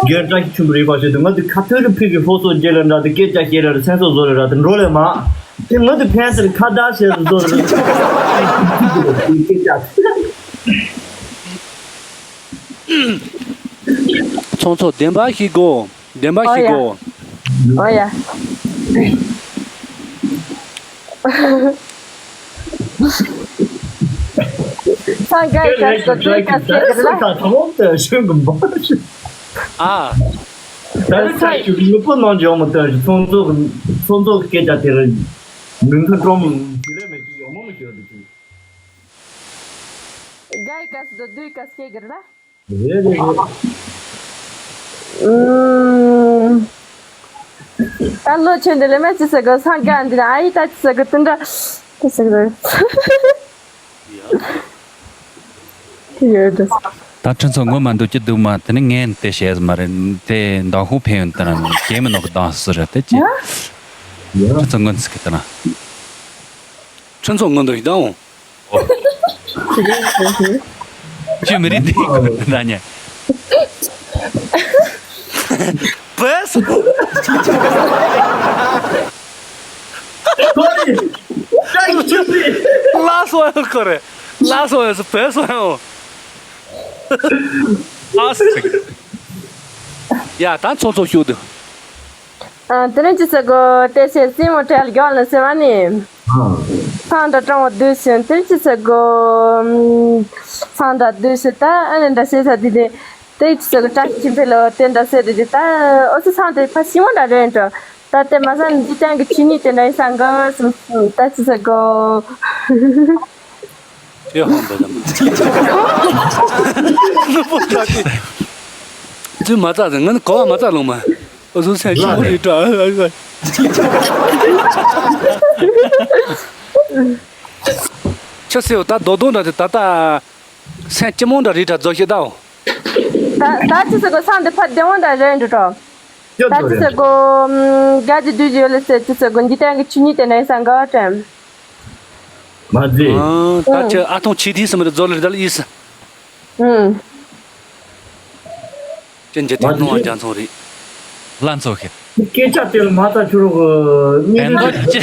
རྒྱལ་བཀྲ་ཤིས་ཆེན་པོ་རིག་པ་ཞིག་ཏུ་ང་ཚོ་ཁ་ཐུག་རུ་ཕི་གི་སློབ་གསོ་རྒྱས་ལ་འདྲ་དུ་སྐད་ཆ་བཤད་ལ་རུ་སེམས་གསོ་བཟོ་ལ་ར་དུ་འགྲོ་ལ་མ། དེ་ང་ཚོ་ཕན་སེར་ཁ་བརྡ་བྱས་ལ་བཟོ་ལ་ར་སྐད་ཆ། ཚོང་ཚོགས་བདེན་པ་ཞིག་གོ། བདེན་པ་ཞིག་གོ། ཨོ་ཡ། སང་ག་ཡི་ཀ་སི་དོ་དུ་ཀ་སི་ཀ་ལ། ཨ། ད་ས་ཞུ་གི་ངུ་པོ་ནང་འཇོག་མི་ཐུབ་ཚོང་ཚོགས་ཚོང་ཚོགས་སྐད་ཆ་དེ་རིང་མི་མཐུན་གྲོང་མི་དེ་ལས་མེད་ཅིག་ཡོང་མ་མི་ཤོར་དུ་ཅིག་ག་ཡི་ཀ་སི་དོ་དུ་ཀ་སི་ཀ་ལ། རེད་རེད་རེད། ཨུམ། ད་ལོ་ཆེན་འདི་ལས་མ་ཅི་ཟེར་གི་སང་ག་འདི་ན་ཨ་ཡི་ད་ཅི་ཟེར་གི་དེ་འདྲ་ཅི་ཟེར་གི་རེད། ཡོད་དེ། ད་ཁྱོད་ཚོ་ངོ་མ་འདུག་ཀྱི་འདུག་མ་དེ་ནི་ངས་དེ་བཤད་མ་རེད་དེ་མདང་དཔོན་ཕན་ཡོན་དེ་ན་གད་མི་ནོར་གི་གདངས་སུ་རེད་དེ་ཅི། ཁྱོད་ཚོ་ངོ་ཚིག་གི་དེ་ན། ཁྱོད་ཚོ་ངོ་འདུག་གདངས། ཁྱོད་མི་རིགས་འདི་ན་ཉེ། བས། ལ་སོ་ཡོད་ཁོ་རེ། ལ་སོ་ཡོད་སུ་བས་སོ་ཡོད། ཨ་སི། ཡ་ད་ཚོ་ཚོ་ཤུགས་དུ། ཨ། དེ་རིང་ཅི་ཟེར་གོ་བལྟས་ཤེས་སྲིན་མོ་བྲལ་མགྱོགས་ལ་ཟེར་བ་ནི། ཨ། སང་འདྲ་སྤྲང་བོ་བསྡུས་ཤིང་དེ་ཅི་ཟེར་གོ། སང་འདྲ་བསྡུས་ཤིང་ད་ཨ་ནི་འདྲ་ཟེར་ས་དེ་དེ། དེ་ཅི་ཟེར་གོ་བཀྲ་ཤིས་ཆོས་འཕེལ་ལོ་དེ་འདྲ་ཟེར་དེ་དེ་ད་ཨོ་ཙི་སང་དེ་ཕ་ཤི་མོ་འདྲ་རེད་འགྲོ། ད་དེ་མ་ཟ་ནི་འཇིག་རྟེན་གྱི་ཆོས་ཉིད་དེ་འདྲ་ཡིན་ས་འགའ་སུ་ད་ཅི་ཟེར་གོ། ཅེ་ཧོང་འདི་ལ་མ། ནུ་པོ་ཀྲ་ཀི། ཅི་མ་ཙ་ཟེར་ང་ནི་གོ་བ་མ་ཙ་ལོང་མ། ཨོ་ཟོ་སེམས་ཤི་མོ་རེད་དྲ། ཆི་ཟེར་བ་ད་རྡོག་རྡོག་འདྲ་དེ་ད་ལྟ་སེམས་ཅི་མོ་འདྲ་རེད་དྲ་རྫོགས་ཤིག་ད་འོ། ད་ད་ཅི་ཟེར་གོ་སང་འདི་ཕ་བདེ་མོ་འདྲ་རེད་འགྲོ་དྲ། ད་ཅི་ཟེར་གོ། རྒྱ་ཇི་དུས་ཇི་ཡོད་ལ་ཟེར་ཅི་ཟེར་གོ་འཇིག་རྟེན་གྱི་ཆོས་ཉིད་དེ་འདྲ་ཡིན་ས་འགའ་དྲན། མ་ཟད། ཨ། ད་ཁྱོད་ཨ་ཐུང་ཆེ་དུས་སུ་མི་རེད་རྫོགས་ལེ་རེད་ད་ལ་ཨིས། ཨུམ། ཁྱོད་འཇིག་རྟེན་སྣང་བ་རྒྱ་མཚོ་རེད། ལྷ་མཚོ་ཤེས། སྐད་ཆ་དེ་ལ་མ་ལྟ་ཁྱོད་རོགས་གཉིས་ཕན་ཐོགས་ཅི།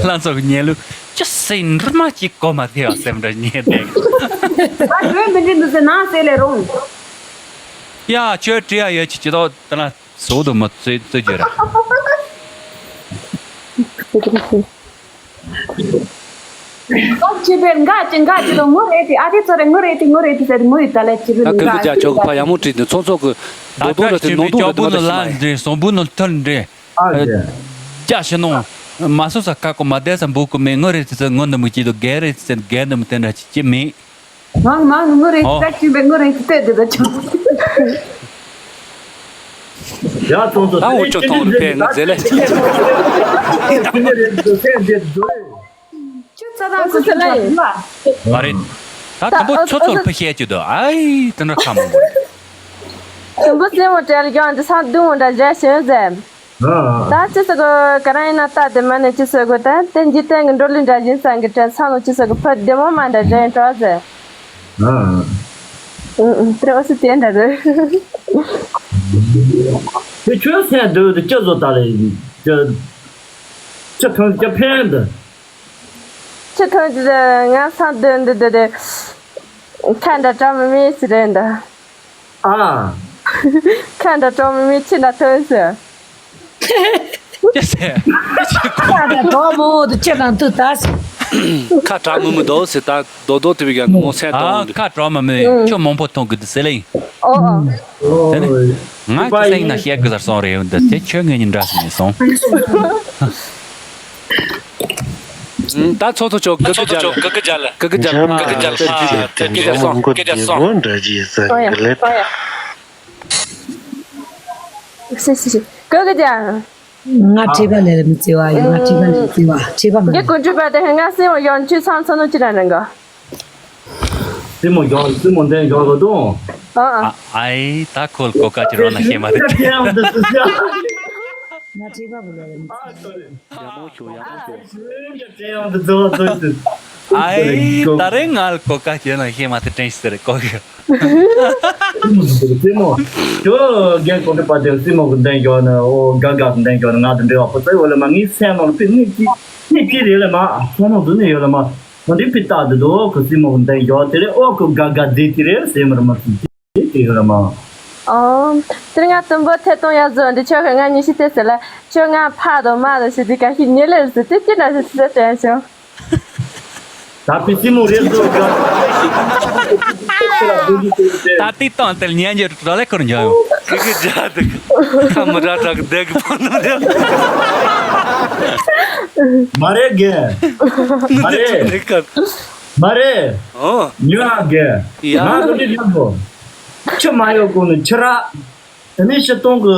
ལྷ་མཚོ་གི་ཉལ་ལུགས་ཅི་སེ་འདྲི་མ་གཅིག་གོ་མ་ཐེ་བ་སེམས་འདྲ་ཉལ་དེ། ད་འགྲོས་མི་འདྲི་འདུག་ཟེར་ནང་གསལ་ལས་རུང་། ཡ་ཁྱོད་བྲིས་ཡ་ཡོད་ཅི་ཅི་ཏོ་ད་ལ་སོ་དུ་མ་རྩོད་རྩོད་རྒྱུ་ར། ཨོ་ཅི་བེར་འགའ་ཅི་འགའ་ཅི་དང་ངུ་རེད་དེ་ཨ་དེ་ཚོ་རེ་ངུ་རེད་དེ་ངུ་རེད་དེ་ཟེར་ངུ་ཡི་ད་ལས་ཅི་རེད། ད་ཀུན་གྱི་རྒྱ་ཆོག་གི་ཕ་ཡག་མོ་བྲིས་ནས་ཚོང་ཚོགས་ཀྱི་རྡོག་རྡོག་རེད་དེ་ནང་དུ་རེད་དེ་མ་དེ་ཤི་མ་ཡིན། སོང་བུ་ནོ་ཐོན་འདྲེ། ཨ་ཡ། ཅག་ཤི་ནོ། མ་སོ་ས་ཀ་ཀོ་མ་དེ་ས་འབུ་ཀུ་མེ་ངུ་རེད་དེ་ཚོ་ངུ་འདི་མི་ཅི་དོ་གེ་རེད་དེ་ཚོ་གེ་འདི་མི་དེ་འདྲ་ཅི་ཅི་མེད། ང་ང་ངུ་རེད་ཨོ། ད་ཅི་བེ་ངུ་རེད་དེ་དེ་ད་ཅི། ཡ་ཚོང་ཚོགས་ད་འུ་ཅོ་ཐོང་རུ་པས་ངུ་ཟེ་ལེ། ངུ་རེད་དེ་ཚོ་གེ་འདི་ཚོ། ཁྱོད་རྩ་དང་ཁོ་ཚོ་ལ་ཡིན་ལ། མ་རེད། ད་དང་པོ་ཚོ་ཚོར་ཕུ་བཤད་རྒྱུ་དོ་ཨའི་དེ་འདྲ་ཁ་མང་པོ་རེད། དང་པོ་སེམས་མོ་བྲལ་ཀྱང་འདི་སང་སྡུག་མོ་འདྲ་བཞག་ཤེས་ཟེར། ད་ཅི་ཟེར་གོ་ག་རང་ཡིན་ན་ད་དེ་མ་ནས་ཅི་ཟེར་གོ་ད་དེ་འཇིག་རྟེན་གྱི་འགྲོ་ལུགས་འདྲ་ཡིན་སང་གི་དྲན་སང་ལོ་ཅི་ཟེར་གོ་ཕ་བདེ་མོ་མ་འདྲ་རེད་འགྲོ་ཟེར། ཨུ་ཨུ་དེ་འོ་སི་དེ་འདྲ་རེད། དེ་ཁྱོད་སེམས་སྡུག་དེ་ཅི་བཟོ་ད་ལས་ཅི་ཅི་ཐོན་ཅི་ཕན་འདི། ཁྱི་ཐོན་གྱི་རེད། ང་སང་སྡོད་འདི་འདི་རེད། ཁ་འདྲ་གྲ་མི་མེད་ཞིག་རེད་འདི། ཨ། ཁ་འདྲ་གྲ་མི་མེད་ཁྱི་འདྲ་ཐོན་ཟེར། ཅི་ཟེར། ཁ་འདྲ་གྲ་མང་བོ་དུ་ཁྱི་དང་དུ་ད་ཟེར། ཁ་གྲ་མི་མི་འདུག་ཟེར་ད་རྡོག་རྡོག་དུ་བི་ག་མོ་སེ་ཨ་དང་། ཁ་གྲ་མི་མི་ཁྱོད་མང་པོ་ཐོན་གི་འདི་ཟེར་ལེ། ཨོ་ཨོ། དེ་ནི། ང་ཁྱི་སེང་ན་བཤད་གི་ཟེར་སོང་རེད་འདི་དེ་ཁྱོད་ངེད་གཉིས་འདྲ་ཟེར་ནས་སོང་། ད་ཚོགས་གཙོ་མཆོག་གི་གི་རྒྱ་ལ། གི་གི་རྒྱ་ལ། གི་གི་རྒྱ་ལ། གི་གི་རྒྱ་ལ། སྐད་ཆ་སོང་། སྐད་ཆ་སོང་། འདྲ་ཅི་ས་གི་ལེ། སི་སི་སི། གི་གི་རྒྱ། ང་ཁྲེས་པ་ལས་ལ་མི་བརྩི་བ་ཡིན་ང་ཁྲེས་པ་ལས་བརྩི་བ་ཁྲེས་པ་མ་རེད། རྒྱ་གོ་འདྲི་པ་དེ་ང་སེམས་ཡོང་ཆུ་ཚང་ཚང་ནོ་ཅི་ར་རང་ག་སེམས་མོ་ཡོང་སེམས་མོ་འདྲེན་ཡོང་གི་འདུག་ཨ་ཨ། ཨ་ཨེ་ད་ཁོལ་གོ་ཀ་ཅི་རོ་ན་ཤེས་མ་རེད། ང་ཁྲེས་པ་བུ་ལ་རེད། ཡག་མོ་ཞུ་ཡག་མོ་ཞུ། ཨའི། ད་རེས་ང་ལ་གོ་སྐབས་སྤྱད་ན་ཤེས་མ་ཐུབ་དྲན་ཤེས་ཟེར་གོ་གི། སྲིང་མོ། ཁྱོད་རྒན་གོང་ཁྲི་དཔལ་ལྡན་སྲིང་མོ་གི་མདུན་ཞོག་ནི། ཨོ་དགའ་དགའ་གི་མདུན་ཞོག་ནི། ང་དང་འབྲེལ་བ་ཁོ་ཚ་ཡོད་ལ་མ། ངའི་སེམས་ནང་ལ་ཕི་གནས་ཀྱི་གནས་ཀྱི་རེད་ལ་མ། ཚོང་ནང་འཛུལ་ནས་ཡོད་ལ་མ། ཁོ་འདི་ཕི་ལྟ་དུ་དོ་ཁོ་སྲིང་མོ་གི་མདུན་ཞོག་དེ་རེད། ཨོ་ཁོ་དགའ་དགའ་དེ་དེ་རེད། སེམས་ར་མ་ཚུགས་དེ་དེ་ཡོད་ལ་མ། ཨོ། དེར་ང་དུམ་བུ་ཐད་གཏོང་ཡག་བཟོ་འདི་ཆོག་གི། ང་ཉི་ཤུ་དེ་ཟེར་ལ། ཁྱོད་ང་ཕ་དང་མ་དང་ཞིག་འདི་ག་ཤི་ཉེ་ལེར་ཟེར་དེ་ཅི་འདྲ་ཞིག་ཟེར་དྲན་བྱུང་། ད་ཕི་སྲིང་མོ་རེད་ཟོ་ག་ད་ཏིག་ཏོང་དེར་ཉན་རྒྱུ་རོ་ལེ་ཁོར་འཇོག་ཡོང་། ཀི་ཀི་རྒྱ་དུ་ཁ་མི་འདྲ་དྲག་བསྡད་གི་ཕོ་ནུ་རེད། མ་རེད་རྒན། མ་རེད། མ་རེད། ཨོ། ཉོ་ཨ་རྒན། ཡ། ང་ལོ་ནི་ཡོད་གོ། ཁྱི་མ་ཡོད་གོ་ནི་ཁྱི་ར། དེ་ནས་ཕྱི་གཏོང་གི་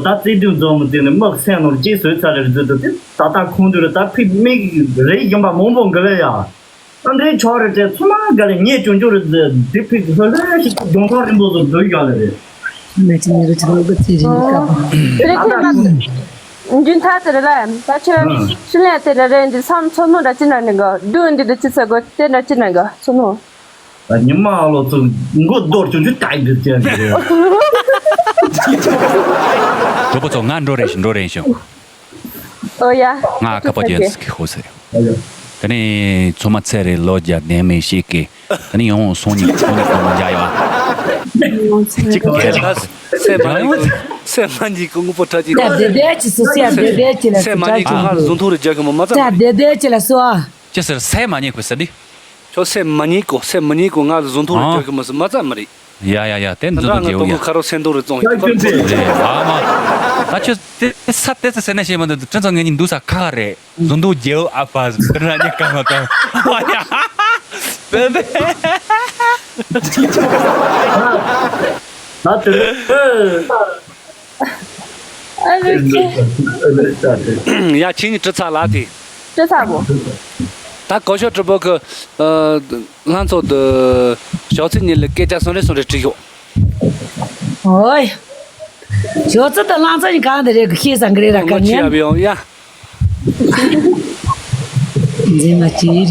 ད་རྩིས་དུས་འཛོམས་མི་དེ་ནི་མི་སེམས་ནོར་རྗེས་སོས་ཚར་རེ་རྫུ་དུ་དེ་ད་ལྟ་ཁོང་དུ་རེ་ད་ཕིག་མིག་རེ་ཡིན་པ་མང་པོ་འགི་ལེ་ཡ། ཨ་འདྲའི་ཆོག་རེ་དེ་ཚོ་མ་འགི་ལེ་ངས་ཅུང་ཅུང་རེ་རྫུ་དེ་ཕིག་ཧོ་ལེ་ཞིག་གདོང་ཐོག་རིང་པོ་ཟུར་འདུག་ཡ་ལེ་རེད། ནས་ཅི་ནས་རེ་ཅི་ལོ་གི་ཚེ་རིང་གི་སྐབས། དེ་ཁྱེད་མ་འཇུན་ཐག་དེ་རེ་ལ་ད་ཆོས་ཧྲི་ལན་དེ་རེ་རེ་འདི་སམ་ཚོ་ནོ་འདྲ་ཅི་ན་ནི་གོ་རྡུང་འདི་འདྲ་ཅི་ཚ་གོ་དེ་འདྲ་ཅི་ན་གོ་ཚོ་ནོ། ཉི་མ་ལོ་ཚོ་མགོ་རྡོར་ཆུང་ཆུང་ཏག་ཏག་ཅན་རེད། གྲོགས་པོ་ཚོ་ང་འགྲོ་རེ་ཞིག་འགྲོ་རེ་ཞིག་ཨོ་ཡ། ང་ཁ་པ་ཅན་སི་ཁི་ཧོ་སེ། དེ་ནས་ཚོ་མ་ཚེ་རེ་ལོ་བརྒྱ་ནས་མེ་ཤེས་ཀི། དེ་ནས་ཡོང་སོང་ཉིན་སོང་ཉིན་གོང་མ་འཇའ་ཡོད། གཅིག་གི་ཁྱེད་ལ། སེ་མ་ཉིད་ཀྱི་སེ་མ་ཉིད་ཀྱི་དངོས་པོ་ཁྲ་ཅིག་སེ་བདེ་བདེ་ཅི་སུ་སེ་བདེ་བདེ་ཅི་ལ་སེ་མ་ཉིད་ཀྱི་ང་ལ་བཟོ་འཐུང་རེ་རྒྱག་གི་མོ་མ་ཚ་སེ་མ་རེད། བདེ་བདེ་ཅི་ལ་སོ། ཅི་ཟེར་སེ་མ་ཉིད་ཀྱི་ཟེར་ནི། ཁྱོད་སེམས་མ་ཉིད་གོ། སེམས་མ་ཉིད་གོ། ང་ལ་བཟོ་འཐུང་རེ་ཨ། རྒྱག་གི་མ་སུ་མ་ཙམ་མ་རེད། ཡ་ཡ་ཡ། དེ་འདྲ་བཟོ་ང་འདུག་ཏོ་རྒྱག་གོ་ཡ། ཁ་རོ་སེམས་འདུག་རེ་བཙོང་ཡོད་པར་ཚོད་རེད་ཨ་མ། ད་ཁྱོད་དེ་ས་དེ་ཚོ་ཟེར་ན་ཤེས་མ་འདུག་བྲིན་ཚོ་ངེད་གཉིས་འདུག་ས་ཁ་ཁ་རེད། བཟོ་འདུག་རྒྱལ་ཨ་ཕ་ཟེར་ན་ཉེ་ཀ་མ་ཏོ། ཨ་ཡ། བེ་བེ། ང་དེ། ཨ་རེ་ཁྱེད། ཡ་ཁྱེད་གཉིས་བྲི་ཚར་ལ་དེ། བྲི་ཚར་བོ། ད་གོ་ཤོག་བྲི་བོ་གི། ལྷན་ཚོགས་དུ། ཞོགས་ཚེ་གཉིས་ལ་སྐད་ཆ་སོང་རེ་སོང་རེ་བྲིས་ཤོག་ཨོའི། ཞོགས་ཚེ་དུ་ལྷན་ཚོགས་ནི་གང་དུ་རེད་གི་ཤེས་སང་གི་རེད་ར་ངོ་ག་ཉན། ཡ་ཡ། འཛིན་མ་ཅི་རེད།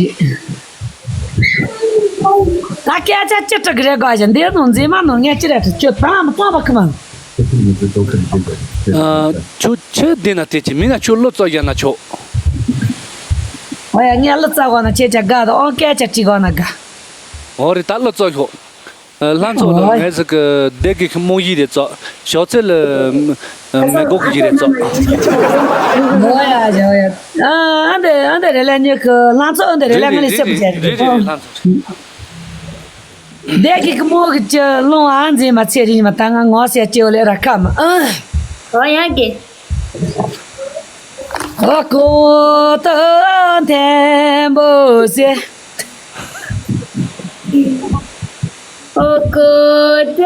ད་སྐད་ཆ་ཅི་དྲི་གི་རེད་གོ་ཞིག་འདིར་ནང་འཛིན་མ་ནང་ངས་ཅི་རེད་དྲི་ཁྱོད་ཐང་མི་ཐང་བ་ཁི་མང་། ཨ། ཁྱོད་ཁྱོད་འདི་ན་བལྟས་ཀྱི་མིན་ན་ཁྱོད་བློ་རྩོ་ཡ་ན་ཆོག་ཨོ་ཡ་ངས་བློ་རྩ་གོ་ན་ཁྱེད་ཅག་དགའ་དང་ཨོ་སྐད་ཆ་དྲི་གོ་ན་དགའ། ཨོ་རེད་ད་བློ་རྩོ་ཤོག་ལྷན་ཚོགས་ལ་ཨོ་ངས་ཟིག་གི་སྡེ་དགེ་གི་རྨོངས་ཡིག་རེད་ཙོ། ཞོགས་ཚེ་ལ་མེ་གོ་གི་ཡིག་རེད་ཙོ། ཨོ་ཡ་ཡ་ཡ། ཨ་ཨ་འདི་ཨ་འདི་རེད་ལ་ཉོ་གི་ལྷན་ཚོགས་ཨ་འདི་རེད་ལ་ངས་ལ་སེ་བུ་རེད་རེད་རེད་རེད་ལྷན་ཚོགས། སྡེ་དགེ་གི་རྨོངས་གི་ལྕི་ལོང་ཨ་འཛིན་མ་ཚེ་རིང་མ་ད་ང་ངོ་སེ་ལྕི་བ་ལས་ར་ཁ་མ་ཨ། ཨོ་ཡ་གི། ཨོ་ཀོ་ཏ་ཐེམ་པོ་སེ། ཨོ་ཀོ་ཏ་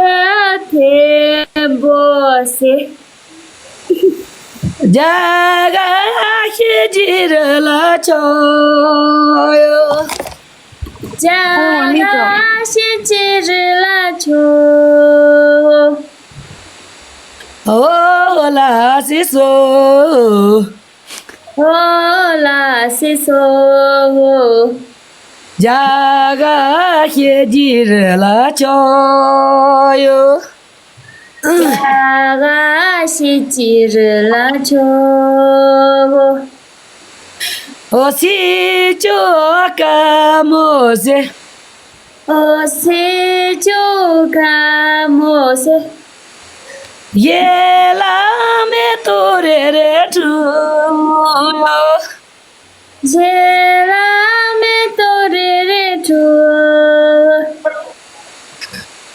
ཐེམ་པོ་སེ། རྒྱ་གར་ཤེས་ཀྱི་རེད་ལ་ཆོག་ཡོ། རྒྱ་གར་ཤེས་ཀྱི་རེད་ལ་ཆོག་ཨོ་ལ་སི་སོ། ཨོ་ལ་སི་སོ། རྒྱ་གར་ཤེས་ཀྱི་རེད་ལ་ཆོག་ཡོ། རྒྱ་གར་ཤེས་ཀྱི་རེད་ལ་ཆོག་ཨོ་སི་ཅོ་ཀ་མོ་སེ། ཨོ་སི་ཅོ་ཀ་མོ་སེ། ཡེ་ལ་མེ་ཏོ་རེ་རེ་ཁྲུ། ཇེ་ལ་མེ་ཏོ་རེ་རེ་ཁྲུ།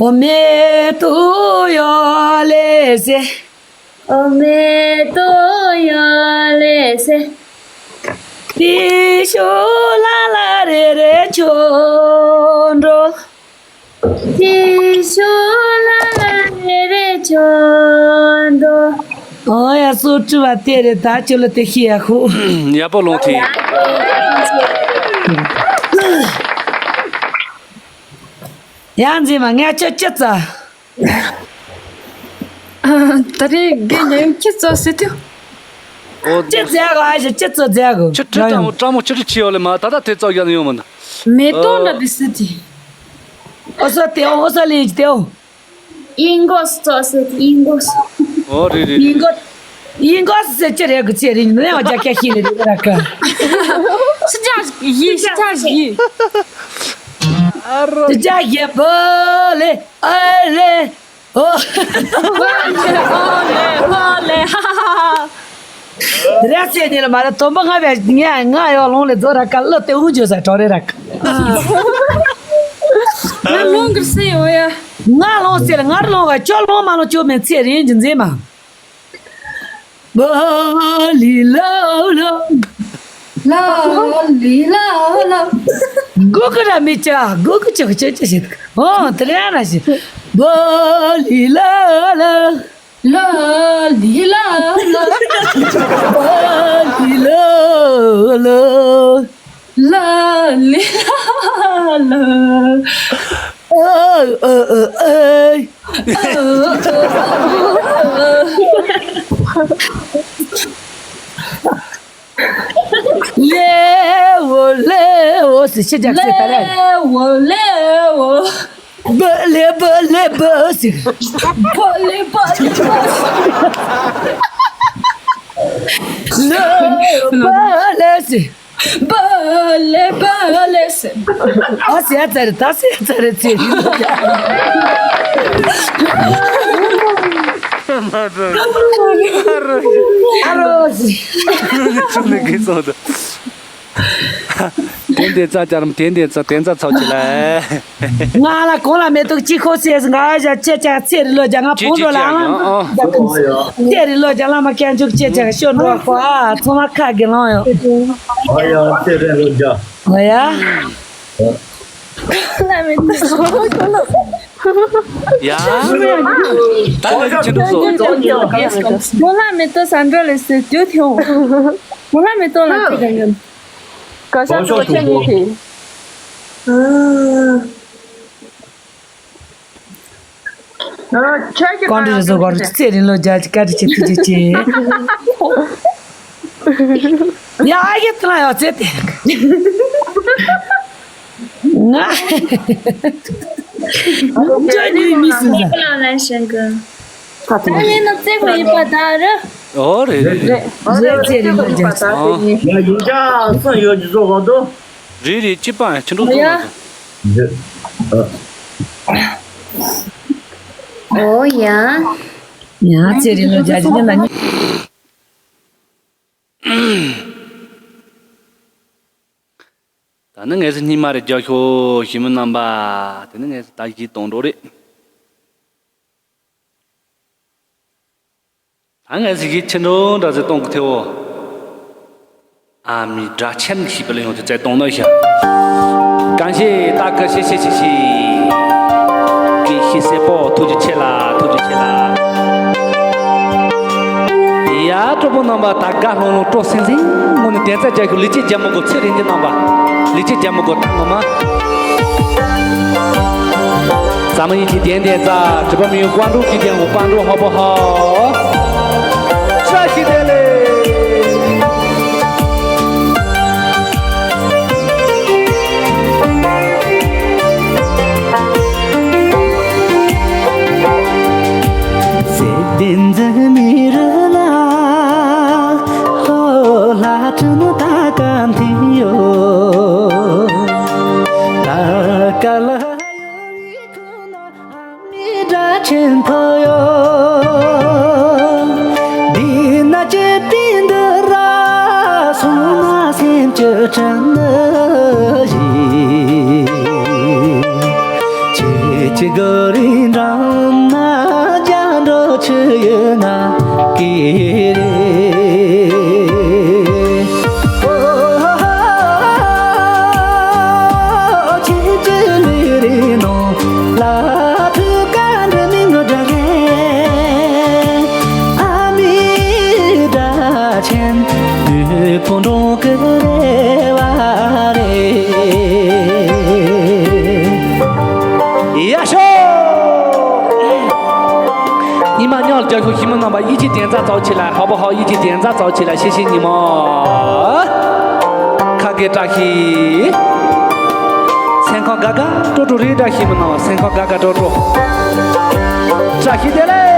ཨོ་མེ་ཏོ་ཡོ་ལེ་སེ། ཨོ་མེ་ཏོ་ཡོ་ལེ་སེ། ཏི་ཤོ་ལ་ལ་རེ་རེ་ཆོ་འགྲོ། ཏི་ཤོ་ལ་ལ་རེ་རེ་ཆོ་འགྲོ། ཨོ་ཡ་སོ་བྲི་བ་དེ་རེད་ད་ཁྱོད་ལ་དེ་ཤེས་ཡ་ཁུ། ཡག་པོ་ལོང་ཐིག་ཡང་འཛིན་མ་ངས་ཁྱོད་ཅི་ཙ། ད་རེས་རྒན་ཉམས་ཁྱི་ཙོ་ཟེར་དུས། ཨོ། ཅི་ཙེ་གོ་ཨ་ཞེ་ཅི་ཙོ་ཙེ་གོ་ཁྱི་ཁྲི་སྤྲང་མོ་སྤྲང་མོ་ཁྱི་ཁྲི་ཆེ་ཡོད་ལེ་མ་ད་ད་དེ་ཙོ་ཡ་ནི་ཡོང་མ་ན། མེ་ཏོག་འདྲ་དེ་སི་ཏི། ཨོ་སོ་ཏེའོ། ཨོ་སོ་ལེན་ཅི་ཏེའོ། ཨིན་གོ་སི་ཙོ་སི་ཏི། ཨིན་གོ་སི། ཨོ་རེད་རེད་ཨིན་རེད། གོ་ཨིན་གོ་སི་ཟེར་ཅི་རེད་གི། ཚེ་རིང་ནས་ཡང་རྒྱ་སྐད་ཤེས་ལེ་རེད་ར་ཀ། ཤི་ཅག་ཡི་ཤི་ཅག་ཡི། ཤི་ཅག་ཡི་བོ་ལེ་ཨ་ལེ། ཨོ། ཧོ་ལེ་ཧོ་ལེ་ཧ་ཧ་ཧ། རེད་ཟེར་ནི་ལ་མ་རེད། དོམ་པ་ང་བས་ངས་ང་ཡོ་ལོང་ལེ་རྫོ་ར་ཀ་ལ་ཏེ་ཧུ་ཇོ་ས་གྲོ་རེ་ར་ཀ། ང་ལོང་གི་སེ་ཡོ་ཡ། ང་ལོང་ཟེར་ལ་ང་ར་ལོང་བ་ཅོ་ལོང་མ་ལོང་ཅོ་མེད་ཚེ་རིང་གི་མཛེས་མ། བོ་ལི་ལོ་ལོ། ལོ་ལི་ལོ་ལོ། གུ་གུ་ར་མི་ཅ་གུ་གུ་ཅག་ཅག་ཅག་ཞིག་ཨོ་དེ་ར་ར་ཞིག་བོ་ལི་ལོ་ལོ། ལོ་ལི་ལོ་ལོ། བོ་ལི་ལོ་ལོ། ལོ་ལི་ལོ་ལོ། ཨ་ཨ་ཨ་ཨ། ལེའོ་ལེའོ་ཟེར་ཤི་ཅག་ཟེར་ད་རེད། ལེའོ་ལེའོ། བོ་ལེ་བོ་ལེ་བོ་ཟེར། བོ་ལེ་བོ་ལེ་བོ་ཟེར། ལེའོ་བོ་ལེ་ཟེར། བོ་ལེ་བོ་ལེ་ཟེར། ཨ་ཟེར་ཡ་ཙ་རེ་ད་ཟེར་ཡ་ཙ་རེ་ཚེ་རིང་། ཨ་རོ་ཟེར། ཆུ་ནི་གི་སོ་ད། དེ་འདི་ཙ་ཅར་དེ་འདི་ཙ་དེ་ཙ་ཚོགས་ཅི་ལ། ང་ལ་གོང་ལ་མེ་ཏོག་གཅིག་ཁོ་ཚེས་ང་ཞག་ཅེ་ཅག་ཚེ་རི་ལོ་རྒྱ་ང་ཅི་བོང་ཅི་འགྲོ་ལ་ཅག་ཨང་། ཡང་ཨང་། ཚེ་རི་ལོ་རྒྱ་ལ་མ་སྐྱ་འཇུག་ཅེ་ཅག་ཤོ་འགྲོ་ཁོ་ཨ་ཚོ་མ་ཁ་གི་ལང་ཡོ། ཨ་ཡ་ཚེ་རི་ལོ་རྒྱ། ཨོ་ཡ། ལ་མེ་ཏོག་ཡ། ད་ལ་ཅི་འདུག་སོ། ལ་མེ་ཏོག་ས་འགྲོ་ལེ་སེ་དུ་ཐེའོ། ལ་མེ་ཏོག་ལ་ཅི་ག་ཡོད། ག་ཤ་ཏོ་ཆེ་ཉིད་ཀྱི། ཀོང་ཀྲི་རེ་བཟོ་གོ་རུ་ཚེ་རིང་ལོ་རྒྱ་ཅི་ཀ་ཏི་ཆེ་ཐུགས་རྗེ་ཆེ། ཡ་ཨ་ཡེ་ཏི་ལ་ཡ་ཚེ་ཏེ། ང་། ཅོ་ཉུལ་མི་སྲིད་ས། ཁ་ཐུག་ཨ་ནི་ནག་རྩེ་ཁོ་ཡིན་པ་ད་ར། ཨོ་རེད་རེད་རེད། རེད་ཚེ་རིང་ལོ་རྒྱ་ཅི། ཨོ། ཡ་ཡིན་ཀྱང་སང་ཡོད་ཀྱི་བཟོ་གོ་འདུག་རེད་རེད་ཅི་པ་ཁྱི་འགྲོ་ཐུག་ཡ། ང་ཚོ། ཨོ་ཡ། ཡ་ཚེ་རིང་ལོ་རྒྱ་ཅི་ཉིན་ལ་ཉིན། ད་ནི་ངས་སུ་སྙིང་མ་རེ་རྒྱག་ཤོག་ཞི་མི་རྣམ་པ། དེ་ནི་ངས་སུ་ད་གཞི་གཏོང་འགྲོ་རེད། ད་ངས་སུ་གཞི་ཁྱི་འགྲོ་འདྲ་ཟེ་གཏོང་གི་ཐེའོ། ཨ་མི་དྲག་ཆེན་ཞིག་པ་ལ་ཡོང་དུ་བཙལ་གཏོང་ནོ་ཤ། གང་ཤེས་ད་ག་ཤེས་ཤེས་ཤེས་ཤེས། ཀི་ཤི་སེ་པོ་ཐུགས་རྗེ་ཆེ་ལ་ཐུགས་རྗེ་ཆེ་ལ། ཡ་གྲོགས་པོ་རྣམ་པ་ད་དགའ་ལྷང་ལྷང་སྤྲོ་སིང་སིང་ངོ་ནས་དན་རྩ་རྒྱག་ཤོག་ལི་ཅི་རྒྱ་མོ་གོ་ཚེ་རིང་གི་རྣམ་པ། ལི་ཅི་རྒྱ་མོ་གོ་ཐང་ངོ་མ། ཟ་མ་ཡིན་གྱི་ལྡན་ལྡན་རྩ་གྲིབ་པ་མི་ཡོང་ཀོང་ཀྲུག་གི་ལྡན་འོ་ཀོང་ཀྲུག་ཧོ་པོ་ཧོ། བཀྲ་ཤིས་བདེ་ལེགས། མི་དྲག་ཆེན་ཕོ་ཡོ། འདི་ན་ཅི་སྟེང་འདི་ར་སོང་ན་སེམས་ཀྱི་དྲན་ནི་ཡིན། ཅི་ཅི་གོ་རིན་འགྲམ་ན་རྒྱ་འགྲོ་ཆུ་ཡོད་ན་ཀི་རེ། ཡ་ཤོ། ཉི་མ་ཉག་རྒྱ་ཤོག་ཞི་མི་རྣམ་པ་ཡིད་ཆེས་དན་རྩ་ཚོགས་ཆེ་ལ་ཧ་བོ་ཧ་ཡིད་ཆེས་དན་རྩ་ཚོགས་ཆེ་ལ་ཤེས་ཤེས་ཉི་མ། ཁ་གེ་བཀྲ་ཤིས། སེམས་ཁམས་དགའ་དགའ་སྤྲོ་སྤྲོ་རེད། བཀྲ་ཤིས་མི་སྣང་བ། སེམས་ཁམས་དགའ་དགའ་སྤྲོ་སྤྲོ། བཀྲ་ཤིས་བདེ་ལེགས།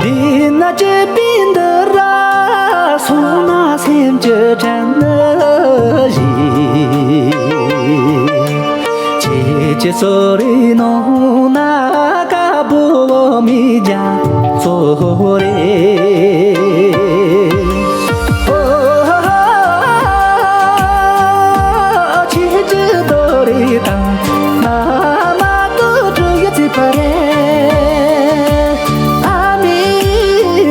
འདི་ན་ཅི་པིན་དུ་ར་སོང་ན་སེམས་ཀྱི་དྲན་ནི་ཞིག་ཁྱེད་ཀྱི་སོ་རི་ནང་ན་དཀར་པོ་མི་རྒྱ་མཚོ་རེད། ཁྱེད་ཀྱི་རྡོ་རི་དང་ན་མ་ཏོ་གྲུ་ཡི་ཚིག་པ་རེད། ཨ་མའི་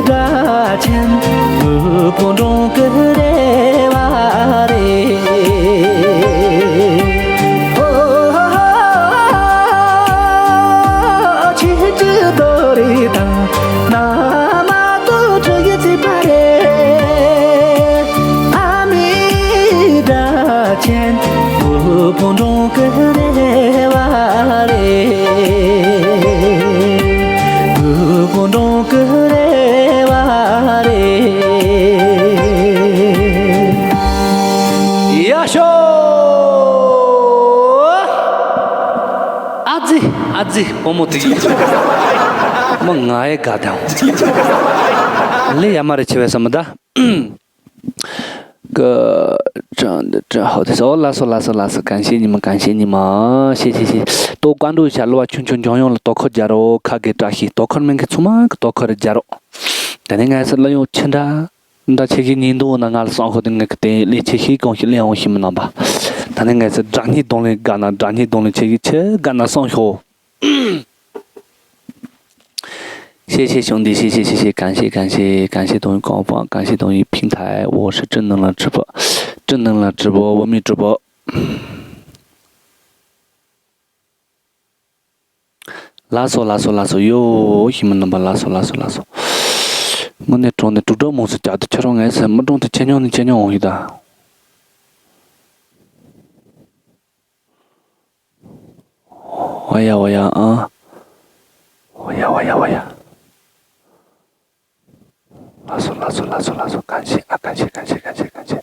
སྒྲ་ཆེན་དབུལ་པོ་འབྲོང་གི་རེ་བ་རེད། ཨོ། ཁྱེད་ཀྱི་རྡོ་རི་དང་ན་མ་ཏོ་གྲུ་ཡི་ཚིག་པ་རེད། ཨ་མའི་སྒྲ་ཆེན་དབུལ་པོ་འབྲོང་གི་རེ་བ་རེད། དབུལ་པོ་འབྲོང་གི་རེ་བ་རེད། ཡ་ཤོ། ཨ་ཙི་ཨ་ཙི། བུ་མོ་དེ་ཡིན། མོ་ང་ཡི་དགའ་དང་། ལས་ཡ་མ་རེ་ཆེ་བས་བསམ་མི་གདའ། ཀ་ཀྲང་འདི་ཀྲང་ཧོ་དེ་སོ། ལ་སོ་ལ་སོ་ལ་སོ། གང་ཤེས་ཉི་མ། གང་ཤེས་ཉི་མ། ཤེས་ཤེས་ཤེས། ཏོ་བཀའ་འགྲོ་ཤ་ལོ་བ་ཆུང་ཆུང་འཇོང་ཡོང་ལ་ཏོ་ཁོ་རྒྱ་རོ་ཁ་གེ་བཀྲ་ཤིས། ཏོ་ཁོར་མིན་གི་ཚུ་མ་གི་ཏོ་ཁོ་རི་རྒྱ་རོ། ད་ནི་ངས་སི་ལ་ཡོང་ཆི་འདྲ་འདྲ་ཆེ་ཤེས་ཉིན་དུ་ན་ང་ལ་སང་ཁོ་དེ་ངས་གི་དེ་ལས་ཆེ་ཤེས་གོང་ཤེས་ལས་འོང་ཤེས་མི་ནང་པ། ད་ནི་ངས་སི་དྲ་ཉི་གདོང་ལེན་དགའ་ན་དྲ་ཉི་གདོང་ལེན་ཆེ་ཤེས་ཆེ་དགའ་ན་སང་ཤོ། 谢谢兄弟，谢谢谢谢，感谢感谢感谢东雨广播，感谢东雨平台，我是正能量直播，正能量直播，文明直播。 ལགས་སོ་ལགས་སོ་ལགས་སོ། ཡོ་ཧི་མ་རྣམ་པ་ལགས་སོ་ལགས་སོ་ལགས་སོ། དངོས་གནས་གྲོང་ནས་དྲུག་སྒྲོན་མོ་སུ་བཅར་དུ་ཁྱོད་རང་ངས་ཟེར་མི་གྲོང་དུ་ཆེ་ཉོག་ནས་ཆེ་ཉོག་འོང་ཡི་ད། ཝ་ཡ་ཝ་ཡ་ཨ། ཝ་ཡ་ཝ་ཡ་ཝ་ཡ། ལགས་སོ་ལགས་སོ་ལགས་སོ་ལགས་སོ། 感谢啊，感谢感谢感谢感谢。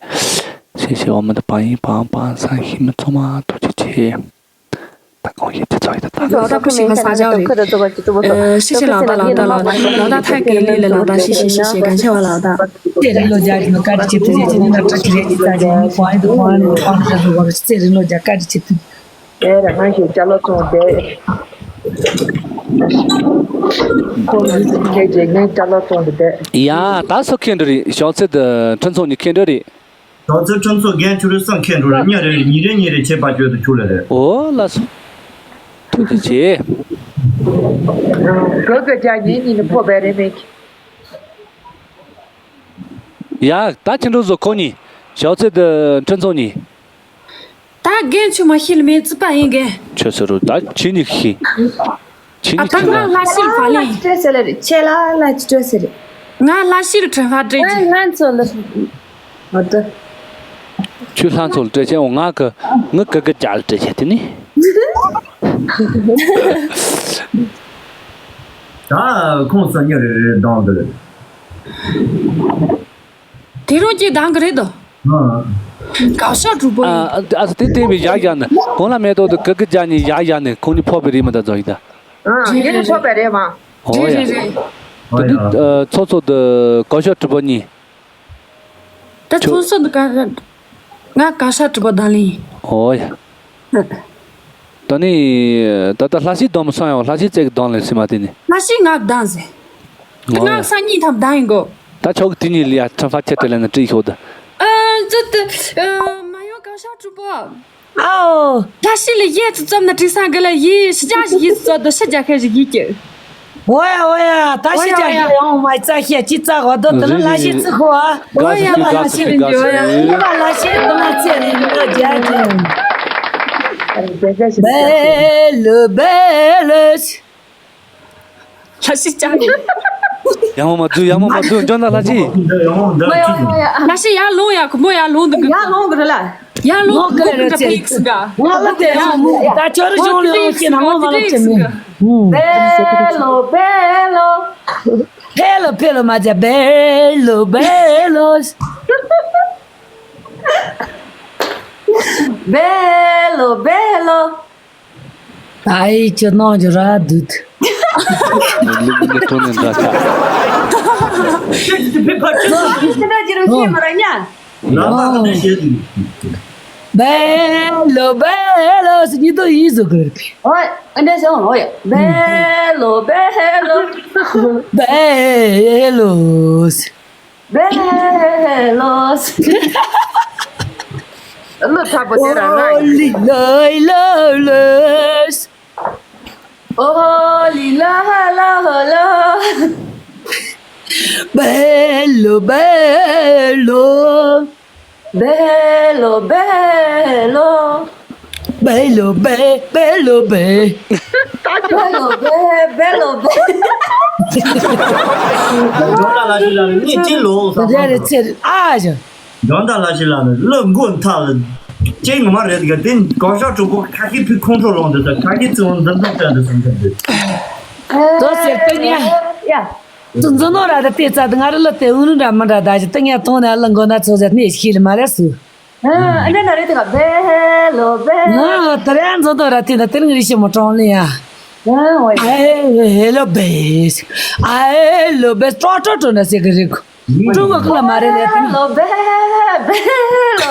谢谢我们的榜一榜榜三 ཧི་མ་ཚང་མ་ཐུགས་རྗེ་ཆེ། ད་གང་ཡིན་དེ་ཚོ་ཡིན་ད། ད་ཁོ་ཤི་ང་ས་ཇའོ་རེད། ཨ། 谢谢老大老大老大老大太给力了，老大谢谢谢谢，感谢我老大。 རྩེ་རིང་ལོ་བརྒྱ་ཡིན་ནོ་བཀའ་དྲིན་ཆེ་ཐུགས་རྗེ་ཆེ། ནི་ན་ཏྲ་ཀི་རེད་ཀྱི་ད་རྗེས་ནི་གོང་ཡིན་དུ་གོང་ཡིན་ནོ་ཁོང་ཁྲ་ཧྲི་བར་རྩེ་རིང་ལོ་བརྒྱ་བཀའ་དྲིན་ཆེ་ཐུགས། དེ་ར་ང་ཞིག་ཅ་ལོ་ཙོང་བསྡད། ཁོང་གི་ཁྱེད་ཀྱིས་ངའི་ཅ་ལོ་ཙོང་དུ་བསྡད། ཡ་ད་སོ་ཁེ་འདྲ་རེད། ཞོགས་ཚེ་འདི་ཁྲིན་ཚོགས་ནི་ཁེ་འདྲ་རེད། ཞོགས་ཚེ་ཁྲིན་ཚོགས་རྒན་ཆུ་རུ་སང་ཁེ་འགྲོ་རེད། ཉ་རེ་རེ་ཉི་རེ་ཉི་རེ་ཆད་པ་བཅོས་དུ་ཆུ་ལ་རེད། ཨོ་ལགས་སོ། ཐུགས་རྗེ་ཆེ། ག་ག་རྒྱ་ཉིན་ཉིན་ཕོ་བས་རེ་མེད་ཀི། ཡ་ད་ཁྱེད་འགྲོ་བཟོ་ཁོ་གཉིས། ཞོགས་ཚེ་འདི་ཁྲིན་ཚོགས་གཉིས། ད་རྒན་ཆུ་མ་ཤི་ལ་མེད་རྩིས་པ་ཡིན་རྒན། ཁྱོད་ཚོ་རུ་ད་ཁྱེད་གཉིས་ཤི། ཁྱེད་ཨ་གཉིས་ད་ཁྱེད་ང་ལ་ལྷ་ཤི་ལ་ཕ་ལེན། ཁྱེད་ལ་ལ་ཅི་སྤྲོད་ཟེར་རེད། ཁྱེད་ལ་ལ་ཅི་སྤྲོད་ཟེར་རེད། ང་ལྷ་ཤི་ལ་ཁྲིན་ཧྥ་སྤྲད་ཀྱི། ང་ང་ཚོ་ལ། ཨ་ད། ཁྱོད་ལྷ་ཚོ་ལ་སྤྲད་བྱས་འོ་ང་གི་ངི་གི་གི་རྒྱ་ལ་སྤྲད་བྱས་དེ་ནི། ད་ཁོང་སང་ཉིན་རེ་རེ་གདང་འདི། དེ་རང་གི་གདང་གི་རེད་དོ། ཨ། ག་ཤ་གྲུ་པོ་ཡིན། ཨ་ཨ་དེ་དེ་བས་ཡ་ཡ་ནི་གོང་ལ་མེ་ཏོག་དུ་གི་གི་རྒྱ་ནི་ཡ་ཡ་ནི་ཁོང་ནི་ཕོ་བའི་རིགས་མི་ད་ཛོ་ཡི་ད། ཨ་རེད་ངས་ནི་རེད་ཕོ་བའི་རེད་མ། ཨོ་རེད་ཡ། རེད་རེད། དེ་ནི་ཨ་ཚོ་ཚོ་དུ་ག་ཤ་གྲུ་པོ་གཉིས། ད་ཚོ་ཚོ་འདི་ག་རེད། ང་ག་ཤ་གྲུ་པོ་གདང་ལེན་ཡིན། ཨོ་ཡ། ད་ནི་ད་ལྟ་ལྷ་སྲས་གདོང་མི་སང་ཡང་ལྷ་སྲས་རྩེ་གི་གདང་ལེན་སྲིད་མ་དེ་ནི། ལྷ་སྲས་ང་གདང་ཟེར། ད་ང་ང་ས་གཉིས་ཐམ་གདང་ཡིན་གོ། ད་ཆོག་གི་དེ་གཉིས་ལ་ཡ་ཁྲིམས་ཕ་ཁྱེད་དེ་ལ་ནི་བྲིས་ཤོག་ད། ཨ་ཙི་ཏི་ཨ་མ་ཡོང་ག་ཤ་གྲུ་པོ། ཨའོ། ད་ཤི་ལ་ཡས་ཚུ་ཙམ་ན་དྲི་སང་གི་ལ་ཡི་ཤི་ཇ་ཞིག་ཡིས་ཚོ་དུ་ཤི་ཇ་ཁ་ཞིག་ཡིས་ཀྱི། འོ་ཡ་འོ་ཡ། ད་ཤི་ཅག་ཡོང་མ་རྩ་ཤེས་ཅི་རྩ་གོ་དོ་དེ་ལ་ལ་ཤི་རྩི་ཁོ་ཨ། འོ་ཡ་ལ་ཤི་རིན་འཇོ་ཡ། ལ་ཤི་དེ་ལ་ཚེ་རིན་འཇོ་རྒྱ་ཅན། བེ་ལོ་བེ་ལོ། ལ་ཤི་ཅག་ཡ་མོ་མ་འཛུལ་ཡ་མོ་མ་འཛུལ་འཇོ་ན་ལ་ཤི། ལ་ཤི་ཡ་ལོང་ཡ་ཁོ་མོ་ཡ་ལོང་འདུག་ཡ་ལོང་གི་རེད་ལ། ཡ་ལོ་ལོ་ཀ་རེ་ཚེ། ང་ལ་དེ་ཡང་མུ་ད་ཆོ་རུ་ཤོང་ལེ་ཡོང་ཤེ་ན་ང་མ་ལོ་ཚེ་མི། བེ་ལོ་བེ་ལོ། ཕེ་ལོ་ཕེ་ལོ་མ་ཇ་བེ་ལོ་བེ་ལོ། བེ་ལོ་བེ་ལོ། ད་ཨེ་ཅི་ནང་ཅི་ར་དུད། ལུག་ནི་ཐོན་ནས་འདྲ་ཆགས། ཁྱེད་ཀྱི་ཕེ་ཕ་ཁྱེད་ཀྱི་ཕེ་ཕ་ཁྱེད་ཀྱི་རུ་ཤེས་མ་ར་ཉ། ལ་མ་ག་ནས་བཤད་དུས། བེ་ལོ་བེ་ལོ་སི་ཉི་དོ་ཡིས་ཟོ་གི་རེད། ཨོ་ཡ། ཨ་འདྲ་བྱུང་། ཨོ་ཡ། བེ་ལོ་བེ་ལོ། བེ་ལོ་སི། བེ་ལོ་སི། ལོ་ཐག་པོ་དེ་རང་ང་ཡིན། ཨོ་ལི་ལོ་ལོ་ལོ་སི། ཨོ་ལི་ལ་ཧ་ལ་ཧ་ལ། བེ་ལོ་བེ་ལོ། བེ་ལོ་བེ་ལོ། བེ་ལོ་བེ་བེ་ལོ་བེ། བེ་ལོ་བེ་བེ་ལོ་བེ། ཇོ་ལ་ལ་ཞིག་ལ་ནི་ཅི་ལོ་ཟ་མ་རེ་རེ་ཚེ་ཨ་ཞང་། ཇོ་ལ་ལ་ཞིག་ལ་ནི་ལོ་མགོ་མཐའ་ལ་ཅི་ངོ་མ་རེད་ག་དེ་གང་ཤར་གྲོགས་པོ་ཁ་ཤས་ཕི་ཁོང་ཁྲོ་ལངས་འདུག་ད་ཁ་ཤས་ཚོ་འཛིན་བཟུང་བྱས་འདུག་བསམ་གྱི་འདུག་དོ་ཟེར་དོ་ཉ། ཡ། ཙུ་འཛིན་ནོ་ར་ད་ལྟའི་རྩ་དེ་ང་རི་ལ་དེ་འུ་རུ་འདྲ་མི་འདྲ་ད་ཞིག་ཏི་ཉ་ཐོང་ནས་ལ་མགོ་ན་ཚོ་ཟེར་ནས་ཤི་ལ་མ་རེད་སུ། ཨ་འདྲ་ན་རེད་དེ་ག་བེ་ལོ་བེ། ང་དེ་རེ་འཛིན་ནོ་ར་དེ་ན་དེ་རིང་རི་ཤི་མོ་གྲོང་ལི་ཡ། ཨ་འོ་ཡ། ཨེ་ལོ་བེ། ཨེ་ལོ་བེ་ཀྲོ་ཀྲོ་ཀྲོ་ན་ཟེར་གི་རེད་གོ། ཀྲུང་གོ་ཀུ་ལ་མ་རེད་ལས་དེ་ནི། ལོ་བེ་བེ་ལོ།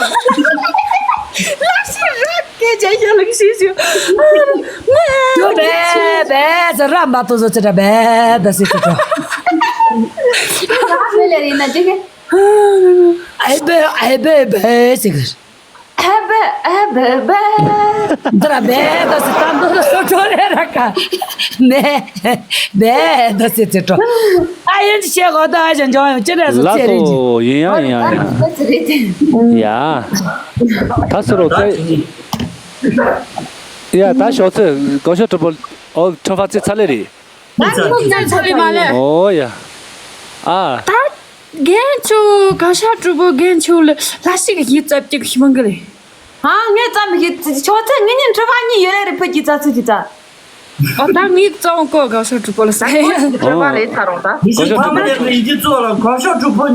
ལ་ཤི་ར་སྐད་ཆ་ཡ་ལ་ཤི་ཤི། ཀྲོ་བེ་བེ་ཟེར་ར་མ་ཏོ་ཟོ་ཚེ་ར་བེ་ད་སི་ཚེ་ཀྲོ། ལ་ཤི་ལེ་རི་ན་ཅི་གེ། ཨེ་བེ་ཨེ་བེ་བེ་ཟེར་གི། ཨེ་བེ་ཨེ་བེ་བེ། འདི་ར་བེ་ད་སི་ད་འདི་ར་སོ་ཅོ་རེ་ར་ཀ། ནེ་བེ་ད་སི་ཚེ་ཀྲོ། ཨ་ཡིན་ཅི་ཤེས་གོ་ད་ཨ་ཞང་ཅོ་ཡོང་ཅི་རེད་སོ་ལ་ཚེ་རིན་ཅི། སོ་ཡིན་ཡ་ཡིན་ཡ་ཡིན་ཡ། ད་སི་རོ་ཚེ། ཡ་ད་ཞོག་ཚེ་གོ་ཤོ་གྲུ་པོ་ཨོ་ཁྲོ་ཕ་ཚེ་ཚ་ལེ་རེད། ད་ཁོ་ཚ་ཚ་ལེ་མ་ལེ། ཨོ་ཡ། ཨ། ད། རྒན་ཁྱོད་གང་ཤར་གྲུ་པོ་རྒན་ཁྱོད་ལ་ལ་ཤི་གི་ཡིད་ཙབ་ཀྱི་ཤི་མང་གི་རེད། ཨ་ངས་ཙམ་ཞིག་ཆོག་ཚེ་ངེད་གཉིས་འཕྲོ་བ་གཉིས་ཡོད་རེད་ཕུད་ཀྱི་ཙ་ཚུད་ཀྱི་ཙ། ཨ་ད་ངས་ཙམ་གོ་གང་ཤར་གྲུ་པོ་ལ་ས། འཕྲོ་བ་རེད་ཚ་རོང་ད། ཡིན་ཕ་མ་ལས་ཀྱི་ཡིད་ཀྱི་གཙོ་ལ་གང་ཤར་གྲུ་པོ་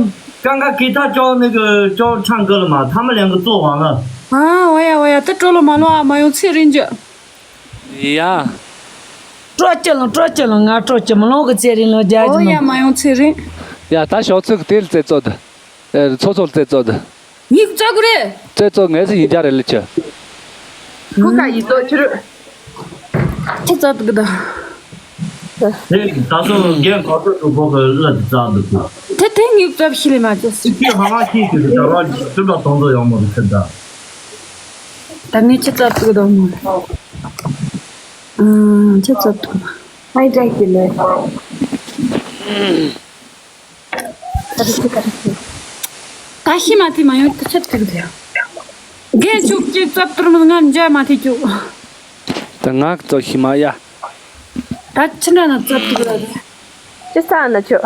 ཀང་ཀ་ཀི་ཐ་ཅོ་ནི་གི་ཅོ་ཁྲང་གི་ལ་མ་ཐ་མ་ལན་གི་གཙོ་བ་ལ། ཨ་འོ་ཡ་འོ་ཡ་ད་སྤྲོ་ལོ་མ་ལོ་ཨ་མ་ཡོང་ཚེ་རིན་འཇོག་ཡ། སྤྲོ་སྐྱིད་ལོང་སྤྲོ་སྐྱིད་ལོང་ང་སྤྲོ་སྐྱིད་མི་ལོང་གི་ཚེ་རིང་ལོ་རྒྱ་ཨོ་ཡ་མ་ཡོང་ཚེ་རིང་། ཡ་ད་ཞོག་ཚོད་ཀྱི་དེ་ལ་རྩེ་བཙོ་ད། ཚོ་ཚོ་ལ་རྩེ་བཙོ་ད། ངས་བཙོ་གི་རེད། རྩེ་བཙོ་ངས་སུ་ཡིན་རྒྱ་རེད་ལ་ཆ། ཁུ་ཁ་ཡིན་བཙོ་ཆུ་རུ། ཁྱི་བཙོ་དུ་གི་ད། དེ་ད་སོ་རྒན་གོ་ཚོ་གྲུ་པོ་གི་ལ་དུ་བཙོ་འདུག་གི། དེ་དེ་ངས་བཙོ་ཤི་ལེ་མ་བཙོ་སི། ཁྱི་ཧ་མ་ཁྱི་གི་ད་ར་ཚུར་ལ་གཏོང་ཚོ་ཡོང་མོ་རེད་ཁྱི་ད། ད་ངས་ཁྱི་བཙོ་དུ་གི་ད་མོ། ཨ་ཁྱི་བཙོ་དུ་གི་ད། ཨའི་ཀྲེག་གི་ལོས། ད་ཤི་མ་ཐི་མ་ཡོང་ད་ཆད་ཐུག་དེ། རྒན་ཆུག་ཅིག་ཙབ་ཏུར་མི་ང་འཇའ་མ་ཐི་ཅུ། ད་ངག་ཙོ་ཤི་མ་ཡ། ད་ཕྱི་འདྲ་ན་ཙབ་ཏུར་རེད། ཅི་ས་ན་ཆུ།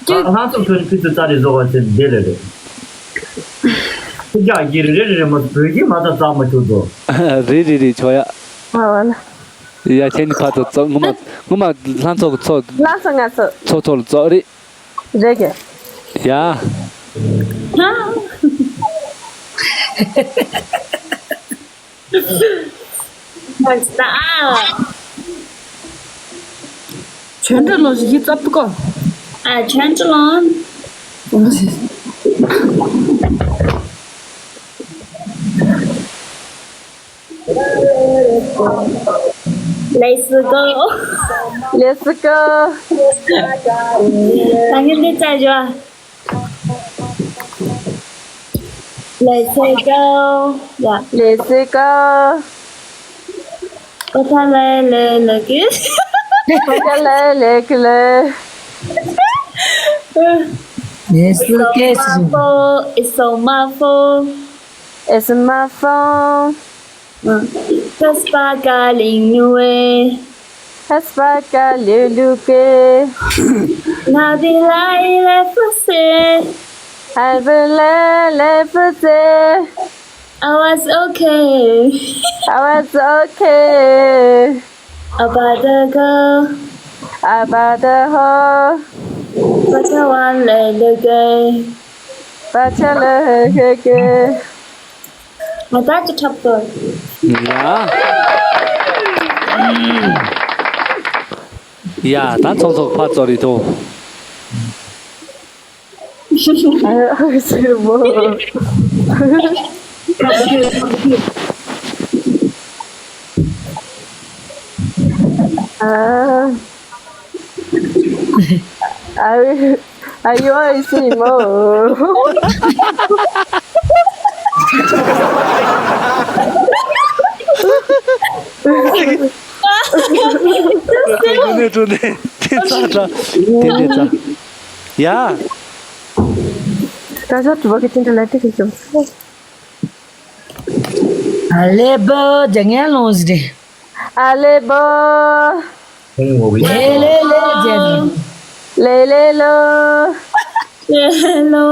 ཅི། ལྷ་ཚོགས་ཁྱོད་ཕི་ཚུ་ཙ་རེ་བཟོ་བ་ཚེ་འདི་ལས་རེད། ཁྱི་རྒྱག་གི་རེ་རེ་རེ་མ་བོད་ཀྱི་མ་ད་ཙག་མ་ཆུ་བཟོ། རེ་རེ་རེ་ཆོ་ཡ། ཨ་བ་ན། ཡ་ཁྱེད་ནི་ཕ་ཚོ་ཚོ་ངོ་མ་ངོ་མ་ལྷ་ཚོགས་ཚོ། ལྷ་ཚོགས་ང་ཚོ། ཚོ་ཚོ་ལ་ཚོ་རེད། རེད་གི། ཡ། ཧ། མ་ས། ཆོན་ཏྲ་ལོ་ཞིག་གི་ཙབ་ཏུ་གོ། ཨ་ཆོན་ཏྲ་ལོ། Let's go. Let's go. ད་ངས་འདི་བཙལ་བྱོས། Let's go. Yeah. Let's go. ཨོ་ཐ་ལེ་ལེ་ལེ་གི། It's on my phone. It's on my phone. It's my phone. Hespa ka ling nue. Hespa ka lu lu ke. Na di lai le fu se. Hai bu le le fu se. I was okay. I was okay. About the girl. About the hoe. But I want le le gay. But I love her gay. ང་ད་ཅི་འཁྲབ་དགོས། ཡ། ཡ་ད་ཚོགས་ཚོགས་ཕར་ཚོར་རེད་དོ། ཨ་ཟེར་མོ། ཨ། ཨ་ཡོ་ཨི་སི་མོ། ཀྲུ་ནེ་ཀྲུ་ནེ་དེ་ཙག་ཙག་དེ་དེ་ཙག་ཡ། ད་ཆ་དུ་བ་གི་ཏིན་ཏི་ལ་ཏི་གི་ཅོ། ཨ་ལེ་བོ་ཇ་ངན་ལོངས་ཟེར། ཨ་ལེ་བོ། ལེ་ལེ་ལེ་ཇ་ངན། ལེ་ལེ་ལོ། ལེ་ལོ།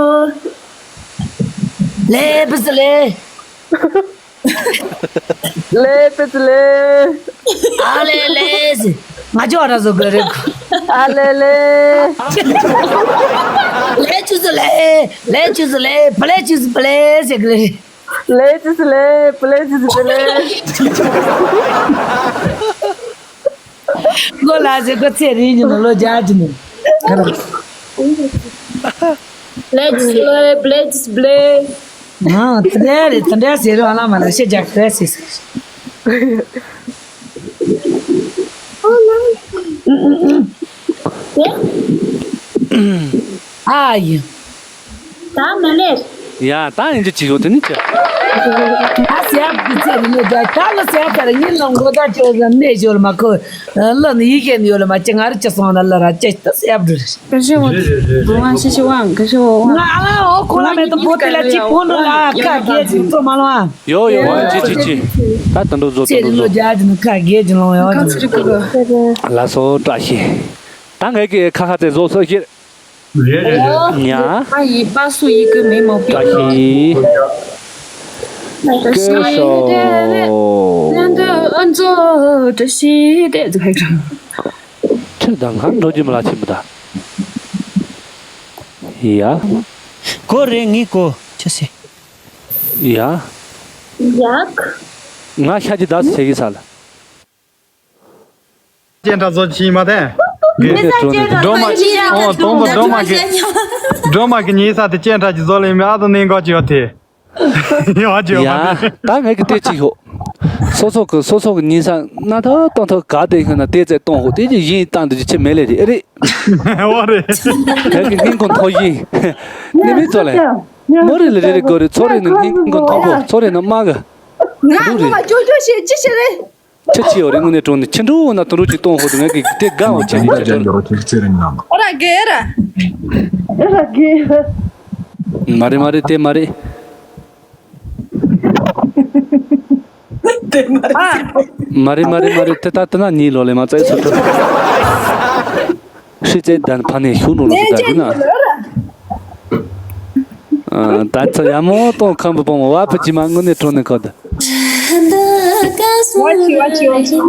ལེ་བི་སི་ལེ། ལེ་བི་སི་ལེ། ཨ་ལེ་ལེ་ཟེར། ང་ཅོ་ར་བཟོ་དགོས་རེད། ཨ་ལེ་ལེ། ལེ་ཆུ་ཟེར་ལེ། ལེ་ཆུ་ཟེར་ལེ། བི་ལེ་ཆུ་ཟེར་བི་ལེ་ཟེར་གི་རེད། ལེ་ཅིས་ལེ། པི་ལེ་ཅིས་པི་ལེ། མགོ་ལ་ཟེར་ཁོ་ཚེ་རིང་གི་ནང་ལོ་བརྒྱ་གི་ནང་། ལེ་ཅིས་ལེ། པི་ལེ་ཅིས་པི་ལེ། ཨ། དེ་འདྲ་རེད། དེ་འདྲ་ཟེར་རོགས་ཨ་ལ་མ་ལ་ཤེས་རྒྱག་ཁ་ཟེར་ཟེར། ཨ་ཡི། ད་མ་ལེར། ཡ་ད་ཡིན་གྱི་ཅི་ཡོད་དེ་ནི་ཅི། ད་ཟེར་བ་ཚེ་རིང་ནས་ད་ལོ་ཟེར་བ་ལྟར་ཉིན་ལ་མགོ་ད་ཅོ་ཟ་ནས་ཞོར་མ་ཁོ་ལ་ནི་ཡི་གེ་ནི་ཡོད་ལ་མ་ཅི་ང་རུ་ཅི་སོང་ན་ལ་ར་ཅི་ད་ཟེར་བ་འགྲོ་རེད། 可是我不玩信息网，可是我忘了。 ང་ཨ་ལ་འོ་ཁོ་ལ་མེད་དུ་པོ་དེ་ལ་ཅི་ཕོ་འགྲོ་ལ་ཁ་རྒྱལ་ཅིག་ཙོ་མ་ལོ་ཨ། ཡོ་ཡོ་ཡོ་ཅི་ཅི་ཅི། ད་དུད་འགྲོ་བཟོ་དུད་འགྲོ་བཟོ། ལ་སོ་བཀྲ་ཤིས། ད་ངས་ཀྱི་ཁ་ཁ་དེ་བཟོ་སོ་ཤེར། རེད་རེད་རེད། ཉ། ཨ་ཡི་པ་སུ་ཡི་གུ་མེ་མོ་པི། བཀྲ་ཤིས། སྐུ་གཤེགས། ཁྱོད་ད་ང་འགྲོ་རྒྱུ་མ་ལ་ཕྱིན་པ་ད། ཡ། གོ་རེད་ངའི་གོ་ཆི་སི། ཡ། ཡག་ང་ཤ་ཅི་ད་ཟེར་གི་ས་ལ། ཅན་ཁྲ་བཟོ་ཕྱིན་མ་ཐན། མི་ས་ཅན་ཁྲ་སྒྲོལ་མ་ཨོ་སྟོང་པ་སྒྲོལ་མ་གི་སྒྲོལ་མ་གི་ཉེ་ས་དེ་ཅན་ཁྲ་ཅི་བཟོ་ལེ་མི་ཨ་དོ་ནེ་འགོ་ཅི་ཡོད་དེ། ཡོད་ཅི་ཡོད་མ་དེ། ད་ངས་གི་ལྟོས་ཅིག་ཤོག་སོ་སོ་གི་སོ་སོ་གི་ཉེ་ས་སྣ་ཐག་སྟོང་ཐག་ག་དེ་ཤོད་ན་དེ་ཚེ་གཏོང་ཤོག་དེ་ཅི་ཡིན་བཏང་དུ་ཅི་ཆེ་མེད་ལེ་དེ་ཨེ་རེད། འོ་རེད། ངས་གི་སྙིང་ཁོང་ཐོག་ཡིན། ནི་མི་ཚོ་ལེ། མོ་རེ་ལེ་རེ་རེ་གོ་རེ་ཚོ་རེ་ནི་སྙིང་ཁོང་ཐོག་གོ་ཚོ་རེ་ནི་མ་གི། ང་ངོ་མ་ཅོ་ཅོ་ཞེས་ཅི་ཞེ་རེད། ཁྱི་ཁྱི་ཡོད་རེད་དངོས་གནས་དྲང་གནས་ཁྱི་འགྲོ་འོ་ན་དུད་འགྲོ་ཅིག་གཏོང་ཧོ་དུ་ངས་ཀྱི་དེ་དགའ་འོ་ཁྱི་ཡིན་ཅོ་ཅོ། ཨོ་ར་གེ་ར། ཨེ་ར་གེ་ར། མ་རེད་མ་རེད་དེ་མ་རེད། དེ་མ་རེད། མ་རེད་མ་རེད་མ་རེད་དེ་ད་དེ་ན་གཉིས་ལོ་ལེ་མ་ཙའི་སོ་ཏོ། ཧྲི་ཙེ་དན་ཕ་ནས་ཤུགས་འགྲོ་ལོ་ཁྱི་ད་གི་ན། ད་ཚ་ཡ་མོ་གཏོང་ཁམ་བུ་པོ་མོ་བ་ཕུ་ཅི་མ་དངོས་གནས་དྲང་གནས་ཁོ་ད། Watch you, watch you, watch you.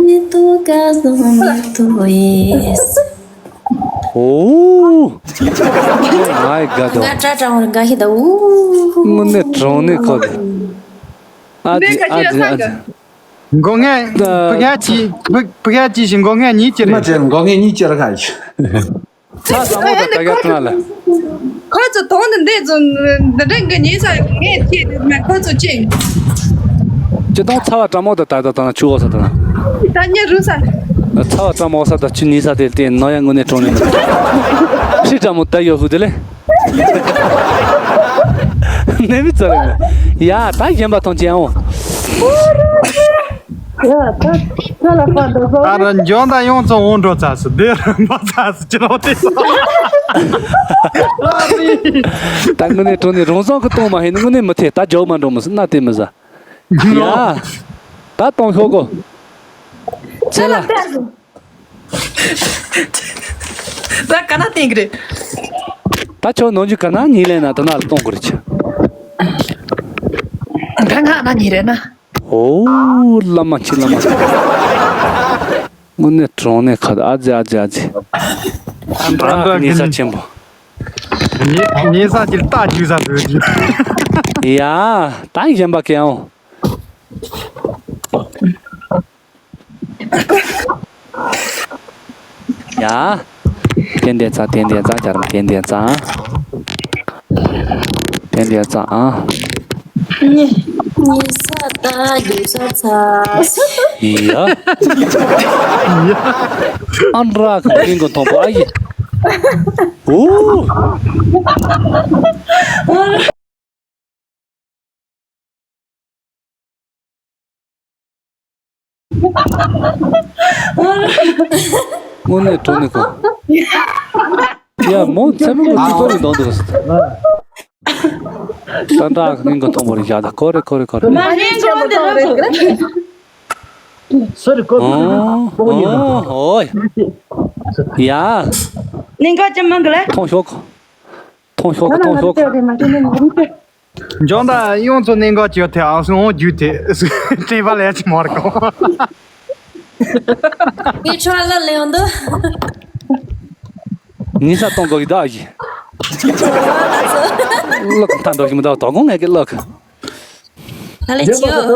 Oh my God. ང་ཀྲ་ཀྲ་འོང་དགའ་ཤི་ད་ཨུ། དངོས་གནས་དྲང་གནས་ཁོ་ད། ཨ་ཙི་ཨ་ཙི་ཨ་ཙི། མགོ་ངན། ཕ་ག་ཅི་ཕ་ག་ཅི་ཞིག་མགོ་ངན་ཉིད་ཅི་རེད། མགོ་ངན་ཉིད་ཅི་རེད་ག་ཡི། ཚ་ས་མོ་དང་ད་ག་ཐང་ལ། ཁོ་ཚོ་དོང་དུ་འདས་ཚོ་འདི་འདྲ་གི་ཉེ་ས་ངས་ཁྱེད་དེ་མ་ཁོ་ཚོ་ཅི། ཅི་དོང་ཚ་བ་གྲང་མོ་དང་ད་ད་དང་ཆུ་འོ་ས་དང་། ད་ཉེ་རུ་ས། ཚ་བ་གྲང་མོ་འོ་ས་དང་ཆུ་ཉེ་ས་དེ་དེ་ནོ་ཡ་དངོས་གནས་གྲོང་ནས་མ། ཁྲི་གྲང་མོ་ད་ཡོ་ཧུ་དེ་ལེ། ནེ་མི་ཙ་རེ་མེ། ཡ་ད་གཞན་པ་ཐོང་ཅན་འོ། ཡ་ད་ཁྱོད་ལ་ཁ་འདུག་སོང་། ད་ར་འཇོན་ད་ཡོང་ཚོ་འོང་འགྲོ་ཚ་སི་དེ་ར་མ་ཚ་སི་ཅི་རོ་དེ་སོང་། ད་དངོས་གནས་དྲང་གནས་རང་བཟང་གི་གཏོང་མ་ཧེ་ནི་དངོས་གནས་མི་ཐེ་ད་འཇོག་མ་འགྲོ་མི་སི་ན་དེ་མི་ཟ། ཡ། ད་གཏོང་ཤོག་གོ། ཚེ་ལ། ད་ག་ན་བསྟན་གི་རེད། ད་ཁྱོད་ནང་རྒྱུ་ག་ན་ཉིན་ལས་ན་ད་ན་ལ་གཏོང་དགོས་རེད་ཆ། ད་ང་ན་ཉིན་རེད་ན། ཨོ། བླ་མ་ཁྱི་བླ་མ། དངོས་གནས་དྲང་གནས་ཁ་ཨ་ཙི་ཨ་ཙི་ཨ་ཙི། ཨ་འདྲ་ཉེ་ས་ཆེན་པོ། ཉེ་ཉེ་ས་ཅིག་རྟ་རྒྱུག་ས་དུ་རྒྱུ། ཡ། ད་གཞན་པ་གལ་ཡོང་། ཡ། ཏན་ཏན་ཙང་ཏན་ཏན་ཙང་ཅར་ཏན་ཏན་ཙང་། ཏན་ཏན་ཙང་ཨ། ཉི་ཉི་ས་ད་རྒྱུ་ས་ཚ། ཡ། ཨ་འདྲ་ག་ཀིང་གི་མཐོང་པོ་ཨ་ཡི། ཨུ། དངོས་གནས་དྲང་གནས་གོ། ཡ་མོ་ཚེ་མོ་གི་ཚིག་ཐོག་ནས་འདོན་འདུག་ད་འདྲ་ངན་གོ་མཐོང་བར་བཞག་ད་ཁོ་རེ་ཁོ་རེ་ཁོ་རེ། མ་ངན་ཆེན་པོ་དེ་རོ་ཆོག་གི་རེད། སོ་རི་ཀོ་ཨོ་ཨོ་ཨོ། ཡ། གླིང་ག་ཅི་མང་གི་ལ། མཐོང་ཤོག་མཐོང་ཤོག་གི་མཐོང་ཤོག་གི། འཇོན་ད་ཡོང་ཚོ་གནད་འགག་ཅིག་ཐེ་ཨང་སུ་འོང་རྒྱུ་ཐེ་སྟེང་པ་ལས་ཅི་མོར་གོ། ངས་ཁྱོད་ལ་ལེན་འདུག་ཉིན་ས་གཏོང་དགོས་ཀྱི་ད་ཨ་ཡི། ལོག་མཐའ་འགྲོ་གི་མི་འདུག་དོ་དགོང་ངས་ཀྱི་ལོག་ད་ལས་ཅི་ཡོད།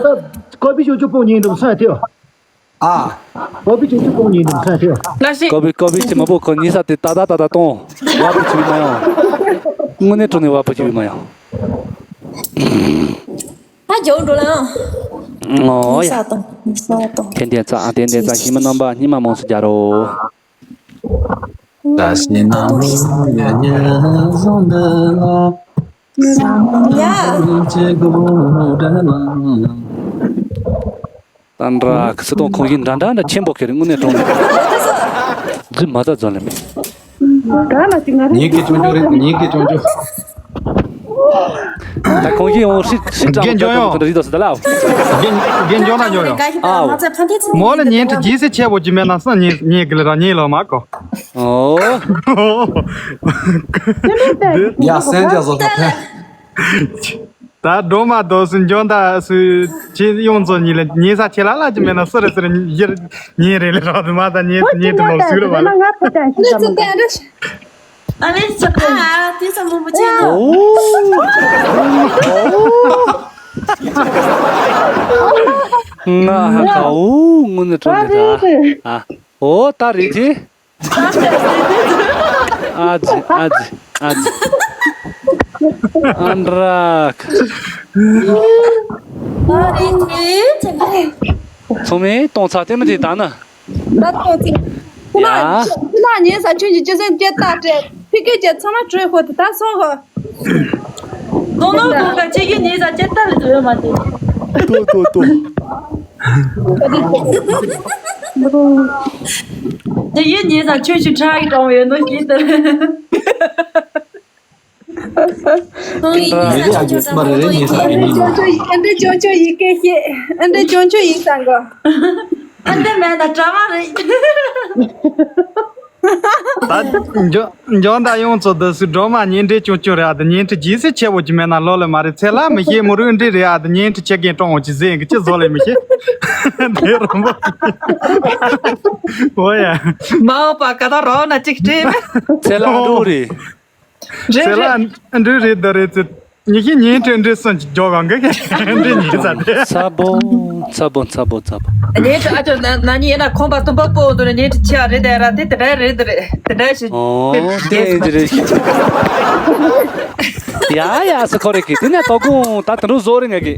ཀོ་པི་ཅོ་ཅོ་པོ་ཉིན་འདུག་ས་ཐེ། ཨ། ཀོ་པི་ཅིག་ཅིག་ཀོང་ཉིན་དུ་ས་ཆེ། ལ་ཞིག་ཀོ་པི་ཀོ་པི་ཅི་མ་པོ་ཁོ་ཉི་ས་དེ་ཏ་ཏ་ཏ་ཏ་གཏོང་། བ་པོ་ཅི་མ་ཡོང་། དངོས་གནས་དྲང་གནས་བ་པོ་ཅི་མ་ཡོང་། ཨ་ཇོ་འགྲོ་ལ་ཨང་། ཨོ་ཡ། ས་དང་ས་དང་། ཏན་ཏན་ཙ་ཨ་ཏན་ཏན་ཙ་ཞི་མི་རྣམ་པ་སྙིང་མ་མོངས་སུ་རྒྱ་རོ། ད་ཤི་ན་མི་ཡ་ཉ་བཟང་འདི་ལ། ཡ། ད་འདྲ་ཁི་སི་དང་ཁོང་གཞི་འདྲ་འདྲ་འདྲ་ཆེན་པོ་ཁེ་རེ་དངོས་གནས་དྲང་གནས། རྫུན་མ་ད་རྫུན་ལ་མེད། ད་ལ་ཅི་ང་རེ་ཉིན་གྱི་ཅོང་ཅོ་རེད། ཉིན་གྱི་ཅོང་ཅོ། ད་ཁོང་གཞི་ཡང་ཧྲིག་ཧྲིག་ཀྲང་རྒན་ཅོ་ཡང་རིག་ཏོ་སི་ད་ལ། རྒན་རྒན་ཅོ་ན་ཉོ་ཡང་། ཨའོ། མོ་ལ་ཉིན་དྲི་རྗེས་སེ་ཆེ་བོ་ཅི་མེད་ན་སང་ཉིན་ཉིན་གི་ལ་རང་ཉིན་ལ་མ་གོ། ཨོ། ཡ་སེང་རྒྱ་བཟོ་ཁ་ཕན། ད་སྒྲོལ་མ་དོ་སུ་འཇོན་ད་སུ་ཅི་ཡོང་ཚོ་ཉིད་ལ་ཉེ་ས་ཆེ་ལ་ལ་ཅི་མེད་ན་སུ་རེ་སུ་རེ་ཡིར་ཉིན་རེ་ལ་རག་དུ་མ་ད་ཉེ་ཉེ་དུ་ལོག་སུ་རེ་བ་ལ། ང་ཕོ་ཅན་ཞིག་ཙམ་མ་ད། ཨ་ལེ་ཅི་ཨ་དེ་ཙམ་མང་པོ་ཅི་ནོ། ང་ཧ་ག་འུ་དངོས་གནས་དྲང་གནས་ད། ཨ་འོ་ད་རེད་ཅི། ཨ་ཙི་ཨ་ཙི་ཨ་ཙི། ཨ་འདྲ། ཚང་མས་གཏོང་ཚར་དེ་མི་དེ་ད་ནི། ད་གཏོང་ཚེ། ཁྱེད་ཡ། རང་ཁྱེད་རང་ཉིན་ས་ཁྱོད་ཀྱི་སྤྱི་སེམས་སྐྱེ་རྟགས་སྤྲད་ཕི་ཀེ་ཅན་ཚང་མ་བྲོས་ཁོ་དེ་ད་སོང་ཧོ། ནོ་ནོ་ནོ་ད་ཁྱེད་ཀྱི་ཉིན་ས་སྐྱེ་རྟགས་ལ་འདོད་མ་དེ། ཏོ་ཏོ་ཏོ། དེ་ཡིན་ཉིན་ས་ཁྱོད་ཀྱི་ཁྲག་གི་གྲོང་བའི་ནོ་ཞིག་ཏུ། ཨ་འདྲ། ཨ་འདྲ་ཅོ་ཅོ་ཡི་གེ་ཤེས། ཨ་འདྲ་ཅོ་ཅོ་ཡི་གེ་ཤེས། ཨ་འདྲ་ཅོ་ཅོ་ཡི་ས་གོ། ཨ་འདྲ་མེད་ན་གྲྭ་མ་རེད། ད་འཇོ་འཇོ་ད་ཡོང་ཚོ་ད་སུ་སྒྲོལ་མ་ཉིན་འདྲེ་ཅུང་ཅུང་རེད་ཨ། ད་ཉིན་ཁྲི་རྗེས་སུ་ཆེ་བོ་ཅི་མེད་ན་ལོ་ལེ་མ་རེད། ཚེ་ལ་མི་ཤེས་མུ་རུ་འདྲེ་རེད་ཨ། ད་ཉིན་ཁྲི་ཆེ་གེ་ཀྲོང་བོ་ཅི་ཟེར་གི་ཅི་བཟོ་ལེ་མི་ཤེས། འདི་རོང་པོ། འོ་ཡ། མ་འོ་པ་ཀ་ད་རོ་ན་ཅིག་སྤྲད་མེད། ཚེ་ལ་འགྲོ་རེད། རེད་ཚེ་ལ་རེད། འདྲུ་རེད་ད་རེད་ཚེ། ཉི་ཤི་ཉིན་ཁྲི་འདྲུ་སོན་གྱི་མགྱོགས་གང་གི་འདྲུ་ཉིན་ས་དེ། ཚ་པོ་ཚ་པོ་ཚ་པོ་ཚ་པོ། ཉིན་ཁྲི་ཨ་ཅོ་ན་ན་ཉི་ཡིན་ན་ཁོང་པ་དུམ་པ་པོ་འདུག་ན་ཉིན་ཁྲི་ཆེ་བ་རེད་དེ་ར་དེ་དེ་འདྲ་རེད་དེ་རེད་དེ་འདྲ་ཞིག་ཨོ་དེ་འདི་རེད་ཤི། ཡ་ཡ་སུ་ཁོ་རེ་གི་དེ་ནས་ཏོ་ཀུང་ད་དུ་རུ་བཟོ་རེ་ང་གི།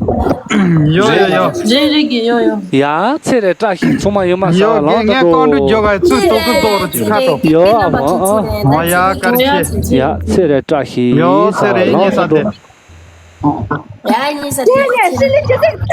ཡོ་ཡོ་ཡོ། རེད་རེད་གི་ཡོ་ཡོ། ཡ་ཚེ་རེ་བཀྲ་ཤིས་ཚང་མ་ཡོད་མ་ས་ཡོ་ལང་ངས་ཏོ་ཀུང་། ཀོང་ཀྲུ་ཇོ་ག་ཚུ་ཏོ་ཀུ་ཏོ་རུ་ཅི་ཁ་ཏོ། ཡོ་ཨ་མ་ཨ། ཨོ་ཡ་ཀར་ཤེ། ཡ་ཚེ་རེ་བཀྲ་ཤིས་ཡོ་ཚེ་རེ་ས་ལང་ཏོ་ཀུ་ཏོ། ཡ་ཉིན་ས་དེ་ཡ་ཤི་ལི་ཅི་ཏིག་ཏ།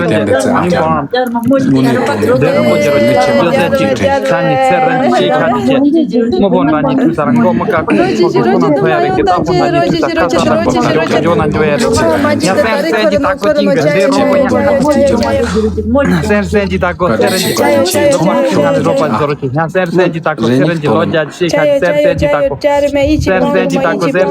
རིན་ཆེན་མ་ཡུམ་གོང་རམ། དངོས་གནས་དྲང་གནས་བདེ་རོགས་ཅེས་རོ་ཅིག་ཆ་ཉི་ཚེ་རིན་ཆེན་ཁ་ནི་ཆེ། དངོས་པོ་འདྲ་ཉི་ཚུལ་ས་རང་མགོ་མ་ཀ་ཁུ་ཁོ་ཁོ་ཁོ་ན་ཐོ་ཡ་རེ་གི་ཏག་པོ་ན་ཉི་ཚུལ་ས་ཁ་ས་ས་ཁོ་ན་འཇོག་འཇོག་ན་འཇོག་ཡ་རེ་ཅིག་ཡ་སེར་སེར་གྱི་ཏག་པོ་ཅིག་གི་འདི་རོགས་པ་ཡ་སེར་སེར་གྱི་ཏག་པོ་ཟེར་རོ་ཅིག་ཡ་སེར་སེར་གྱི་ཏག་པོ་ཟེར་རོ་ཅིག་ཡ་སེར་སེར་གྱི་ཏག་པོ་ཟེར་རོ་ཅིག་ཡ་སེར་སེར་གྱི་ཏག་པོ་ཟེར།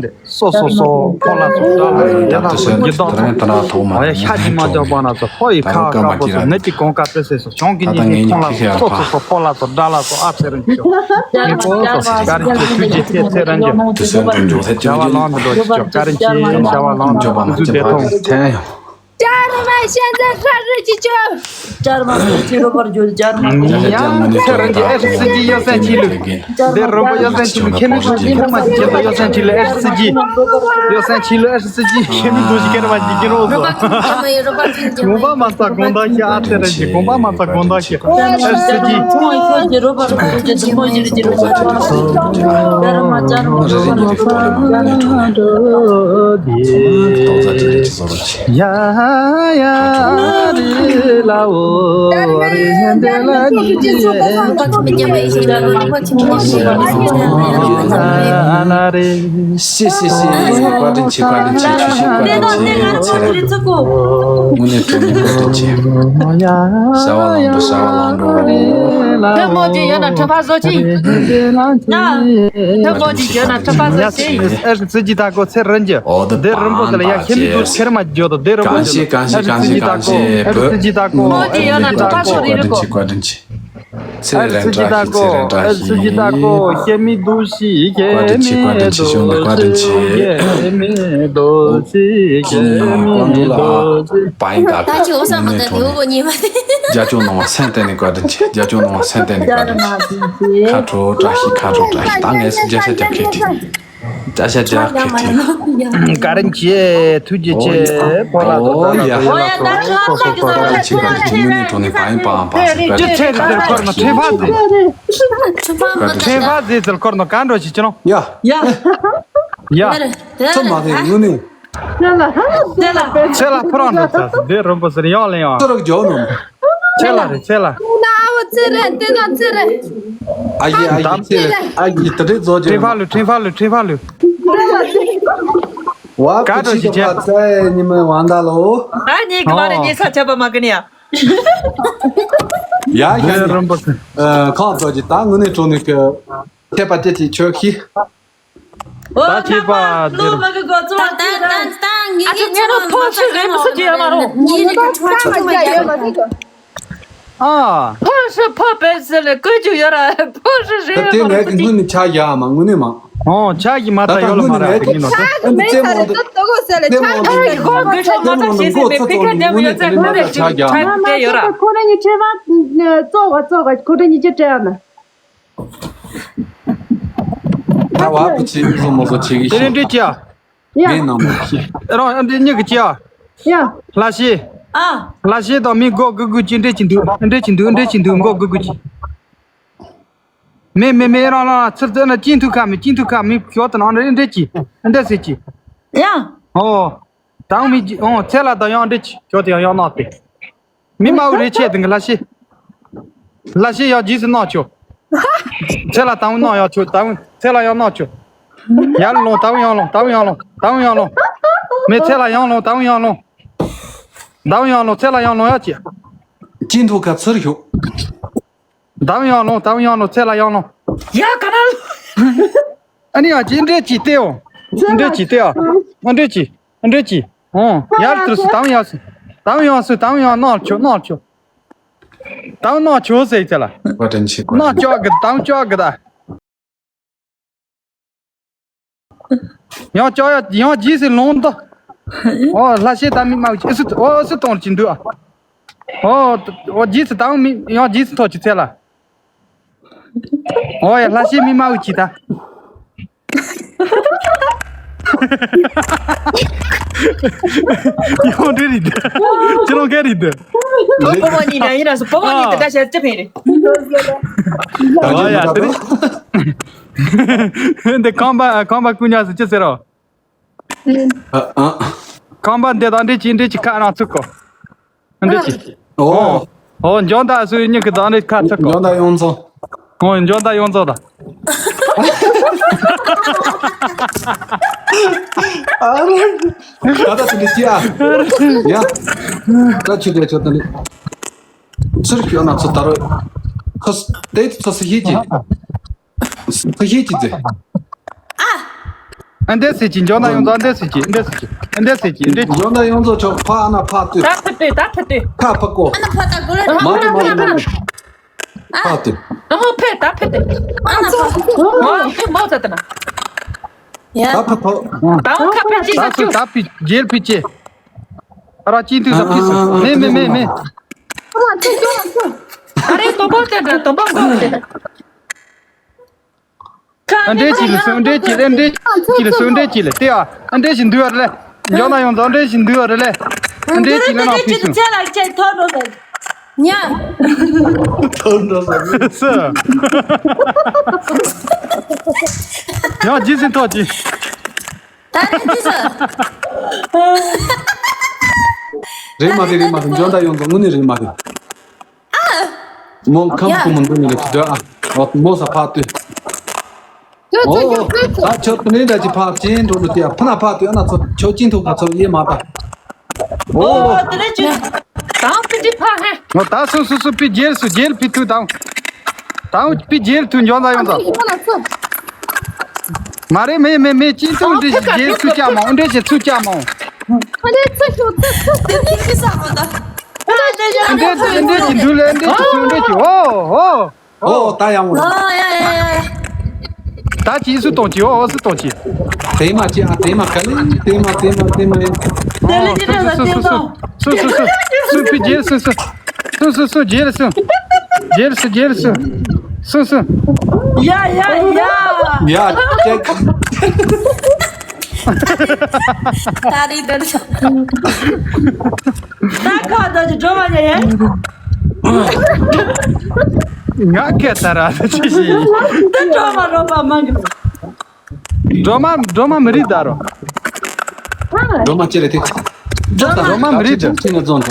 ལྡན་འདི། སོ་སོ་སོ་ཕོ་ལ་སོ་དགྲ་ལ་སོ། ཡ་ལ་སོ་ཡི་དོང་སོ། ཨ་ཡ་ཤ་གི་མ་འཇོག་པ་ན་སོ་ཕོ་ཡི་ཁ་དཀར་པོ་སོ། ནད་ཀྱི་གོང་ཁ་དཔེ་སེ་སོ། གྱོང་གི་ཉེས་ཀྱི་ཁོང་ལ་སོ། སོ་སོ་སོ་ཕོ་ལ་སོ་དགྲ་ལ་སོ། ཨ་ཚེ་རིང་ཆོ། ངེ་པོ་སོ་སོ་ཀ་རིང་ཆོ། ཐུགས་རྗེ་ཆེ་ཚེ་རིང་ཆོ། བྱ་བ་ལང་དུ་འགྲོ་ཆོ། ཀ་རིང་ཆོ། བྱ་བ་ལང་དུ་འགྲོ་ཆོ། ཚུལ་དེ་མཐོང་། ཅར་མ་ཤན་ཚ་ཧྲ་རི་ཅི་ཅོ། ཅར་མ་ཤན་ཚ་རོ་པར་ཇོ་ཅར་མ་ཡ་ཚེ་རིང་གི་ཨེ་སི་ཇི་ཡོད་སན་ཆི་ལུ། དེ་རིན་པོ་ཡོད་སན་ཆི་ལུ། ཁྱེད་མི་ཁྱེད་མ་ཁྱེད་དོ་ཡོད་སན་ཆི་ལུ། ཨེ་སི་ཇི་ཡོད་སན་ཆི་ལུ། ཨེ་སི་ཇི་ཁྱེད་མི་འདུག་ཅི་ཁྱེད་མ་ཅི་ཁྱེད་རོ་ཟོ། གོང་པ་མ་ཚ་གོང་ད་ཤི། ཨ་ཚེ་རིང་གི་གོང་པ་མ་ཚ་གོང་ད་ཤི། ཨེ་སི་ཇི། ཡ་ཡ་རི་ལ་འོ་རི་འདི་ལ་ནི་ལ་རི། སི་སི་སི། བཀའ་དྲིན་ཆེ། བཀའ་དྲིན་ཆེ། ཆུ་ཤི་བཀའ་དྲིན་ཆེ། ཚེ་རིང་། དངོས་གནས་དྲང་གནས་བཀའ་དྲིན་ཆེ། བྱ་བ་ལང་འགྲོ། བྱ་བ་ལང་འགྲོ། ཐལ་མོ་ཅིག་ཡོད་ན་ཁྲི་ཕག་བཟོ་ཅིག་ཐལ་མོ་ཅིག་ཡོད་ན་ཁྲི་ཕག་བཟོ་ཅིག་ཨེ་སི་ཇི་ད་གོ་ཚེ་རིང་གི། འོ་དེ་རིན་པོ་དེ་ལ་ཡ་ཁྱེད་མི་འདུག་ཁྱེད་མ་འཇོག་དོ། དེ་རིན་པོ་དེ་ལ་ཨེ་སི་ཇི་ད་གོ། ཨེ་སི་ཇི་ད་གོ། ཨེ་སི་ཇི་ད་གོ། ཚེ་རིང་བཀྲ་ཤིས། ཚེ་རིང་བཀྲ་ཤིས། ཚེ་རིང་བཀྲ་ཤིས། ཁྱེད་མི་འདུག་ཤི། ཁྱེད་མི་འདུག་ཤི། ཁྱེད་མི་འདུག་ཤི། ཁྱེད་མི་འདུག་ཤི། པ་ཡིན་ད། ད་ཅི་འོ་ས་མ་ད་དེ་འོ་གོ་ཉེ་མ་དེ། རྒྱ་ཅོ་ནང་སེམས་གཏད་ནས་བཀའ་དྲིན་ཆེ། རྒྱ་ཅོ་ནང་སེམས་གཏད་ནས་བཀའ་དྲིན་ཆེ། ཁ་དྲོ་བཀྲ་ཤིས། ཁ་དྲོ་བཀྲ་ཤིས། ད་ངས་སུ་བརྒྱ་ཆ་བརྒྱ་ཁེ་ཐིག་བརྒྱ་ཆ་བརྒྱ་ཁེ་ཐིག་བཀའ་དྲིན་ཆེ། ཐུགས་རྗེ་ཆེ། ཕོ་ལ་དོ། ད་ལ་དོ། ཡ་ལ་དོ། སོ་སོ་སོ། བཀའ་དྲིན་ཆེ། བཀའ་དྲིན་ཆེ། དངོས་གནས་དྲང་གནས་པ་ཡིན་པའམ་པ་ཟེར་བཀའ་དྲིན་ཆེ། ཁ་དྲོ་བཀྲ་ཤིས། ཁ་དྲོ་བཀྲ་ཤིས། ཁྲེན་ཕ་ཟེར་ཚུལ་འཁོར་ནོ་ག་འགྲོ་ཞིག་ཅི་ནོ། ཡ། ཡ། ཡ། ཚོ་མ་རེད་དངོས་གནས། ཚེ་ལ་ཕོ་རང་འགྲོ་ཚ་སི་འདི་རིན་པོ་ཟེར་ཡང་ལེན་ཡང་། ཚོ་རག་ཇོ་ནོ། ཚེ་ལ་རེད་ཚེ་ལ། ན་འོ་ཚེ་རེད་དེ་ན་ཚེ་རེད། ཨ་ཡེ་ཨ་ཡེ་ཚེ་རེད། ཨ་ཡེ་དེ་འདྲའི་ཚོ་ཁྲེན་ཕ་ཇོ་ལུ། ཁྲེན་ཕ་ལུ། ཁྲེན་ཕ་ལུ། བ་ག་ཁུ་འགྲོ་ཆི་ཞིག་ཅེ། ཚེ་ཉི་མ་ཝང་ད་ལོ། ཨ་ནི་གི་བ་རེ་ཉི་ས་ཆ་པ་མ་གི་ནི་ཡ། ཡ་ཡ་ཡ། རིན་པོ་ཟེར། ཁང་ཚོ་ཅི་ད་དངོས་གནས་དྲང་གནས་ཀྱི་ཁྱད་པར་ཅི་ཅི་ཆོག་ཤི། ད་ཁྱེད་པ་འདིར། ད་ད་ད་ད་ངེད་ཀྱི་ཚོ་བ་ཕོ་ཤི་རེད་མི་སུ་ཅི་ཡོད་མ་རུང་། ངེད་ཀྱི་ཚོ་ཆུང་མ་ཡོད་མ་རེད། ཨ། ཕོ་ཤི་ཕོ་བེད་ཟེར་ལེ་བཀོད་རྒྱུ་ཡོད་ར། ཕོ་ཤི་རེད་ད་དེ་མ་ངས་རུང་ཀྱི་སུ་ཅི། དངོས་ནས་ཆ་ཡ་མ་དངོས་གནས་མ། ཨོ་ཆ་ཡི་མ་ད་ད་ཡོད་ལ་དངོས་མ་ནས་ར་ངས་དེ་ཡིན་ནོ། ཆ་གི་མེད་ཚ་རེད་ད་ད་གོ་ཟེར་ལེ་ཆ་གི་མེད་ཚ་རེད། ད་གོ་གི་ཆོ་མ་ད་ཤེས་ཟེར་མེད་ཕི་ཁ་རྒྱབ་ཡོད་ཚེ་ཁོ་རེ་ཆ་ཡ་མ། ཁོ་རེ་ཉི་ཆེ་བ་ཙོག་བ་ཙོག་བ་ཁོ་རེ་ཉི་ཆེ་བྲལ་ན། ད་བ་བུ་ཆེ་བཟོ་མོ་བཟོ་ཆེ་གི་དེ་ནས་འདྲི་ཅི་ཡ། ཡ། ངའི་ནང་མ་ཤེས། རང་འདི་གཉིས་ཀྱི་ཅི་ཡ། ཡ། ལ་ཤེས། ཨ། ལ་ཤེས་དང་མི་མགོ་སྒུར་སྒུར་ཅི་འདྲེ་ཅི་འདུག་འདྲེ་ཅི་འདུག་འདྲེ་ཅི་འདུག་མགོ་སྒུར་སྒུར་ཅི། མེ་མེ་མེ་རང་རང་ཚུར་ཙེ་ན་ཅིན་ཐུ་ཁ་མི་ཅིན་ཐུ་ཁ་མི་ཞོ་དུ་ནང་རེ་འདྲེ་ཅི་འདྲེ་སེ་ཅི། ཡ། ཨོ། དང་མི་ཅི་ཨོ་ཚེ་ལ་དང་ཡང་འདྲེ་ཅི་ཞོ་དུ་ཡང་ཡང་ནག་པེ། མི་མ་འུ་རེ་ཆེ་དང་གི་ལ་ཤི། ལ་ཤི་ཡང་ཇི་སི་ནག་ཆོ། ཚེ་ལ་དང་ནག་ཡང་ཆོ་དང་ཚེ་ལ་ཡང་ནག་ཆོ། ཡར་ལོང་དང་ཡང་ལོང་དང་ཡང་ལོང་དང་ཡང་ལོང་། མེ་ཚེ་ལ་ཡང་ལོང་དང་ཡང་ལོང་། དང་ཡང་ལོང་ཚེ་ལ་ཡང་ལོང་ཡ་ཅི། ཅིན་ཐུ་ཁ་ཚུར་ཞོ། དང་ཡང་ལོང་དང་ཡང་ལོང་ཚེ་ལ་ཡང་ལོང་། ཡ་ག་ན་ལོ། ཨ་ནི་ཡང་ཅི་འདྲེ་ཅི་སྟེ་ཡོང་། འདྲེ་ཅི་སྟེ་ཡ། འདྲེ་ཅི་འདྲེ་ཅི། ཨོ་ཡར་དུ་སུ་དང་ཡང་སུ། དང་ཡང་སུ་དང་ཡང་ནག་ཆོ་ནག་ཆོ། དང་ནག་ཆོ་ཟེར་ཚེ་ལ། བཀའ་དྲིན་ཆེ། ནག་ཅོག་གི་དང་ཅོག་གི་ད། ཡང་ཅོག་ཡ་ཡང་རྗེས་སུ་ལོང་དོ། ཨོ་ལྷ་ཤེ་ད་མི་མ་ཨུ་ཅི་ཨུ་སུ་ཨོ་ཨུ་སུ་གཏོང་གི་འདུག་ཨ། ཨོ་ཨོ་རྗེས་སུ་དང་མི་ཡང་རྗེས་སུ་ཐོག་གི་ཚེ་ལ། ཨོ་ཡ་ལྷ་ཤེ་མི་མ་ཨུ་ཅི་ད། ཡང་འདྲེ་རེད་འདུག་ཅི་ལོང་ག་རེད་འདུག་ཨོ་པོ་མོ་ནི་ན་ཡིན་ན་སུ་པོ་མོ་ནི་དེ་ད་ཤ་ཅི་ཕེ་རེད། ཨོ་ཡ་དེ་རེད། འདི་ཁང་པ་ཁང་པ་ཀུ་ཉག་སུ་ཅི་ཟེར་རོ། ཨ་ཨ། ཁང་པ་འདི་དང་འདྲེ་ཅི་འདྲེ་ཅི་ཁ་རང་ཚུགས་གོ། འདྲེ་ཅི། ཨོ། ཨོ་འཇོན་ད་སུ་ཉི་གི་དང་འདྲེ་ཁ་ཚུགས་གོ། འཇོན་ད་ཡོངས་རྫོགས། ཨོ་འཇོན་ད་ཡོངས་རྫོགས་ད། ཨ་རེ། ད་ད་དེ་འདྲེ་ཅི་ཨ། ཡ། ད་ཆུ་དེ་ཆུ་དེ་ནི། ཚུར་ཁྱོད་ན་ཚུར་ད་རོ། ཁོ་དེ་ཚོ་སུ་ཤེས་ཀྱི། ཁོ་ཤེས་ཀྱི་ཟེར། ཨ་འདྲེ་སེ་ཅི་འཇོན་ན་ཡོངས་རྫོགས་འདྲེ་སེ་ཅི་འདྲེ་སེ་ཅི་འདྲེ་སེ་ཅི་འདྲེ་ཅི། འཇོན་ན་ཡོངས་རྫོགས་ཆོག་ཕ་ཨ་ན་ཕ་ཏུ། ད་ཕེ་ཏེ་ད་ཕེ་ཏེ། ཁ་ཕ་ཀོ། ཨ་ན་ཕ་ད་གོ་ལེ། མ་ཏུ་མ་ཏུ་མ་ཏུ། ཕ་ཏུ། ཨ་ཧོ་ཕེ་ད་ཕེ་ཏེ། ཨ་ན་ཕ། ཨ་ཧོ་ཕེ་མོ་ད་ད་ན། ཡ། ད་ཕ་ཕ། ད་ཧོ་ཁ་ཕེ་ཅི་ད་ས་ཚུ་ཅུ། ད་ཕི་རྒྱལ་ཕི་ཅི། ཨ་ར་ཅི་ཏུ་ད་ཕི་སུ། མེ་མེ་མེ་མེ། ཨ་རེ་དོ་པོ་ཏེ་ད་དོ་པོ་གོ་ཏེ། ཨ་འདྲེ་ཅི་ལ་སུ་འདྲེ་ཅི་ལ་འདྲེ་ཅི་ལ་སུ་འདྲེ་ཅི་ལ་ཏེ་ཨ་འདྲེ་ཞིག་འདུལ་བ་རེད་ལེ། འཇོག་ན་ཡོང་དང་འདྲེ་ཞིག་འདུལ་བ་རེད་ལེ། འདྲེ་ཅི་ལ་ན་ཕི་སུ། ཚེ་ལ་ཁྱེད་ཐོར་འགྲོ་ཟེར། ཉ། ཐོར་འགྲོ་ཟེར། སུ། ཡང་ཇི་སྲིད་ཐོག་ཅི། ད་རེད་ཅི་ཟེར། རེད་མ་རེད་རེད་མ་རེད་འཇོན་ད་ཡོང་དང་དངོས་གནས་རེད་མ་རེད། མོ་ཁམ་ཡ། ཁུ་མོ་འདུག་ནི་རེད་ཀྱི་འདོད་ཨ། མོ་ས་ཕག་ཏུ། ཏུ་ཏུ་ཨོ། ཏུ་ཏུ། ད་ཆོ་ཏུ་ནི་ད་ཅི་ཕག་ཅན་འགྲོ་ནི་ཏི་ཨ་ཕ་ན་ཕག་ཏུ་ཨ་ན་ཚོ་ཆོ་ཅིན་ཐུ་ག་ཚོ་ཡེ་མ་ད། ཨོ། ཨོ་དེ་ནས་ཅི། དང་ཏི་ཏི་ཕག་ཧེ། ངོ་ད་སུ་སུ་སུ་པི་རྒྱལ་སུ་རྒྱལ་པི་ཐུ་དང་། དང་པི་རྒྱལ་ཐུ་འཇོན་ད་ཡོང་ད། ཨ་ཚོ་ཁོ་ན་ཚོ། མ་རེད་མེ་མེ་མེ་ཅིན་ཐུ་འདི་རྒྱལ་ཐུ་ཅག་མ་འོང་འདྲེ་ཞེ་ཚུ་ཅག་མ་འོང་། ཨ་ནི་ཚུ་ཤོ་ཚུ་ཚུ་དེ་ནི་ཁི་ས་མ་ད། འདྲེ་འདྲེ་ཅི་འདུལ་ལེ་འདྲེ་ཅི་སུ་འདྲེ་ཅི་ཨོ་ཨོ། ཨོ་ད་ཡང་ངོ་། ཨ་ཡ་ཡ་ཡ། ད་ཅི་སུ་གཏོང་ཅི་ཨོ་སུ་གཏོང་ཅི། དེ་མ་ཅི་ཨ་དེ་མ་ག་ལེ་དེ་མ་དེ་མ་དེ་མ་ཡིན། དེ་ལེ་ཅི་རེད་ལ་དེ་དང་། སུ་སུ་སུ་སུ་སུ་སུ་སུ་པི་རྒྱལ་སུ་སུ། སུ་སུ་སུ་རྒྱལ་སུ། རྒྱལ་སུ་རྒྱལ་སུ། སུ་སུ། ཡ་ཡ་ཡ། ཡ་ཅེག་ད་རེད་ད་རེད། ད་ཁ་ད་ཅི་འགྲོ་བ་ཡ་ཡ། ང་སྐད་ད་ར་ད་ཅི་ཞིག་འདི་འགྲོ་བ་རོ་པ་མ་གི། སྒྲོལ་མ་སྒྲོལ་མ་མི་རིགས་ད་རོ། སྒྲོལ་མ་ཅི་རེད་དེ། སྒྲོལ་མ་མི་རིགས་ད། ཁྱི་ངན་བཙོང་ད།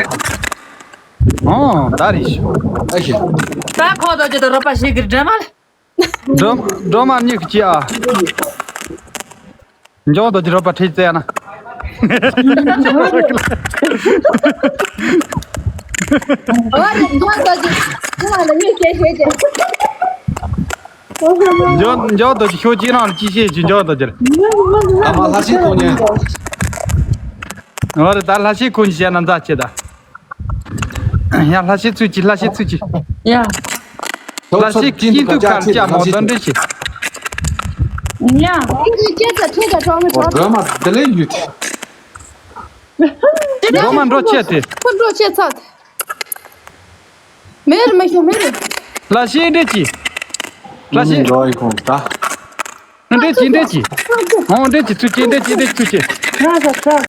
ཨོ་ད་རེད་ཤི། ཨ་ཤི། ད་ཁོ་ད་ཅི་ད་རོ་པ་ཞིག་གི་སྒྲོལ་མ་ལ། སྒྲོལ་སྒྲོལ་མ་མྱིག་གི་ཅི་ཨ། འཇོག་ད་ཅི་རོ་པ་ཁྲིད་ཙེ་ན། ཨོ་རེད་འཇོག་ད་ཅི་ཁོ་ལ་མྱིག་སྐྱེ་ཤེས་ཀྱི། འཇོག་འཇོག་ད་ཅི་ཤོ་ཅི་རང་ཅི་ཤེས་ཅི་འཇོག་ད་ཅི། ཨ་མ་ལྷ་ཤི་ཁོ་ཉན། ཨོ་རེད་ད་ལྷ་ཤི་ཁོ་ཉན་བཤད་ན་མཛའ་ཆེ་ད། ཡ་ལྷ་ཤི་ཚུལ་གྱིས་ལྷ་ཤི་ཚུལ་གྱིས། ཡ། ལྷ་ཤི་ཀྱིན་དུ་ཁར་ཅག་མོ་དོན་འདྲེ་ཤི། ཡ། ཀྱིན་དུ་ཅེ་ཙ་ཁྲེ་ཙ་གྲོགས་མི་གྲོགས། སྒྲོལ་མ་དེ་ལས་ཡུད། སྒྲོལ་མ་འགྲོ་ཆེ་དེ། ཁོ་འགྲོ་ཆེ་ཚར། མེར་མེ་ཤོ་མེར། ལྷ་ཤི་འདྲེ་ཅི། ལྷ་ཤི། འགྲོ་ཡི་ཁོང་ད། འདྲེ་ཅི་འདྲེ་ཅི། ཨོ་འདྲེ་ཅི་ཚུལ་གྱིས་འདྲེ་ཅི་འདྲེ་ཚུལ་གྱིས། ང་ས་ས་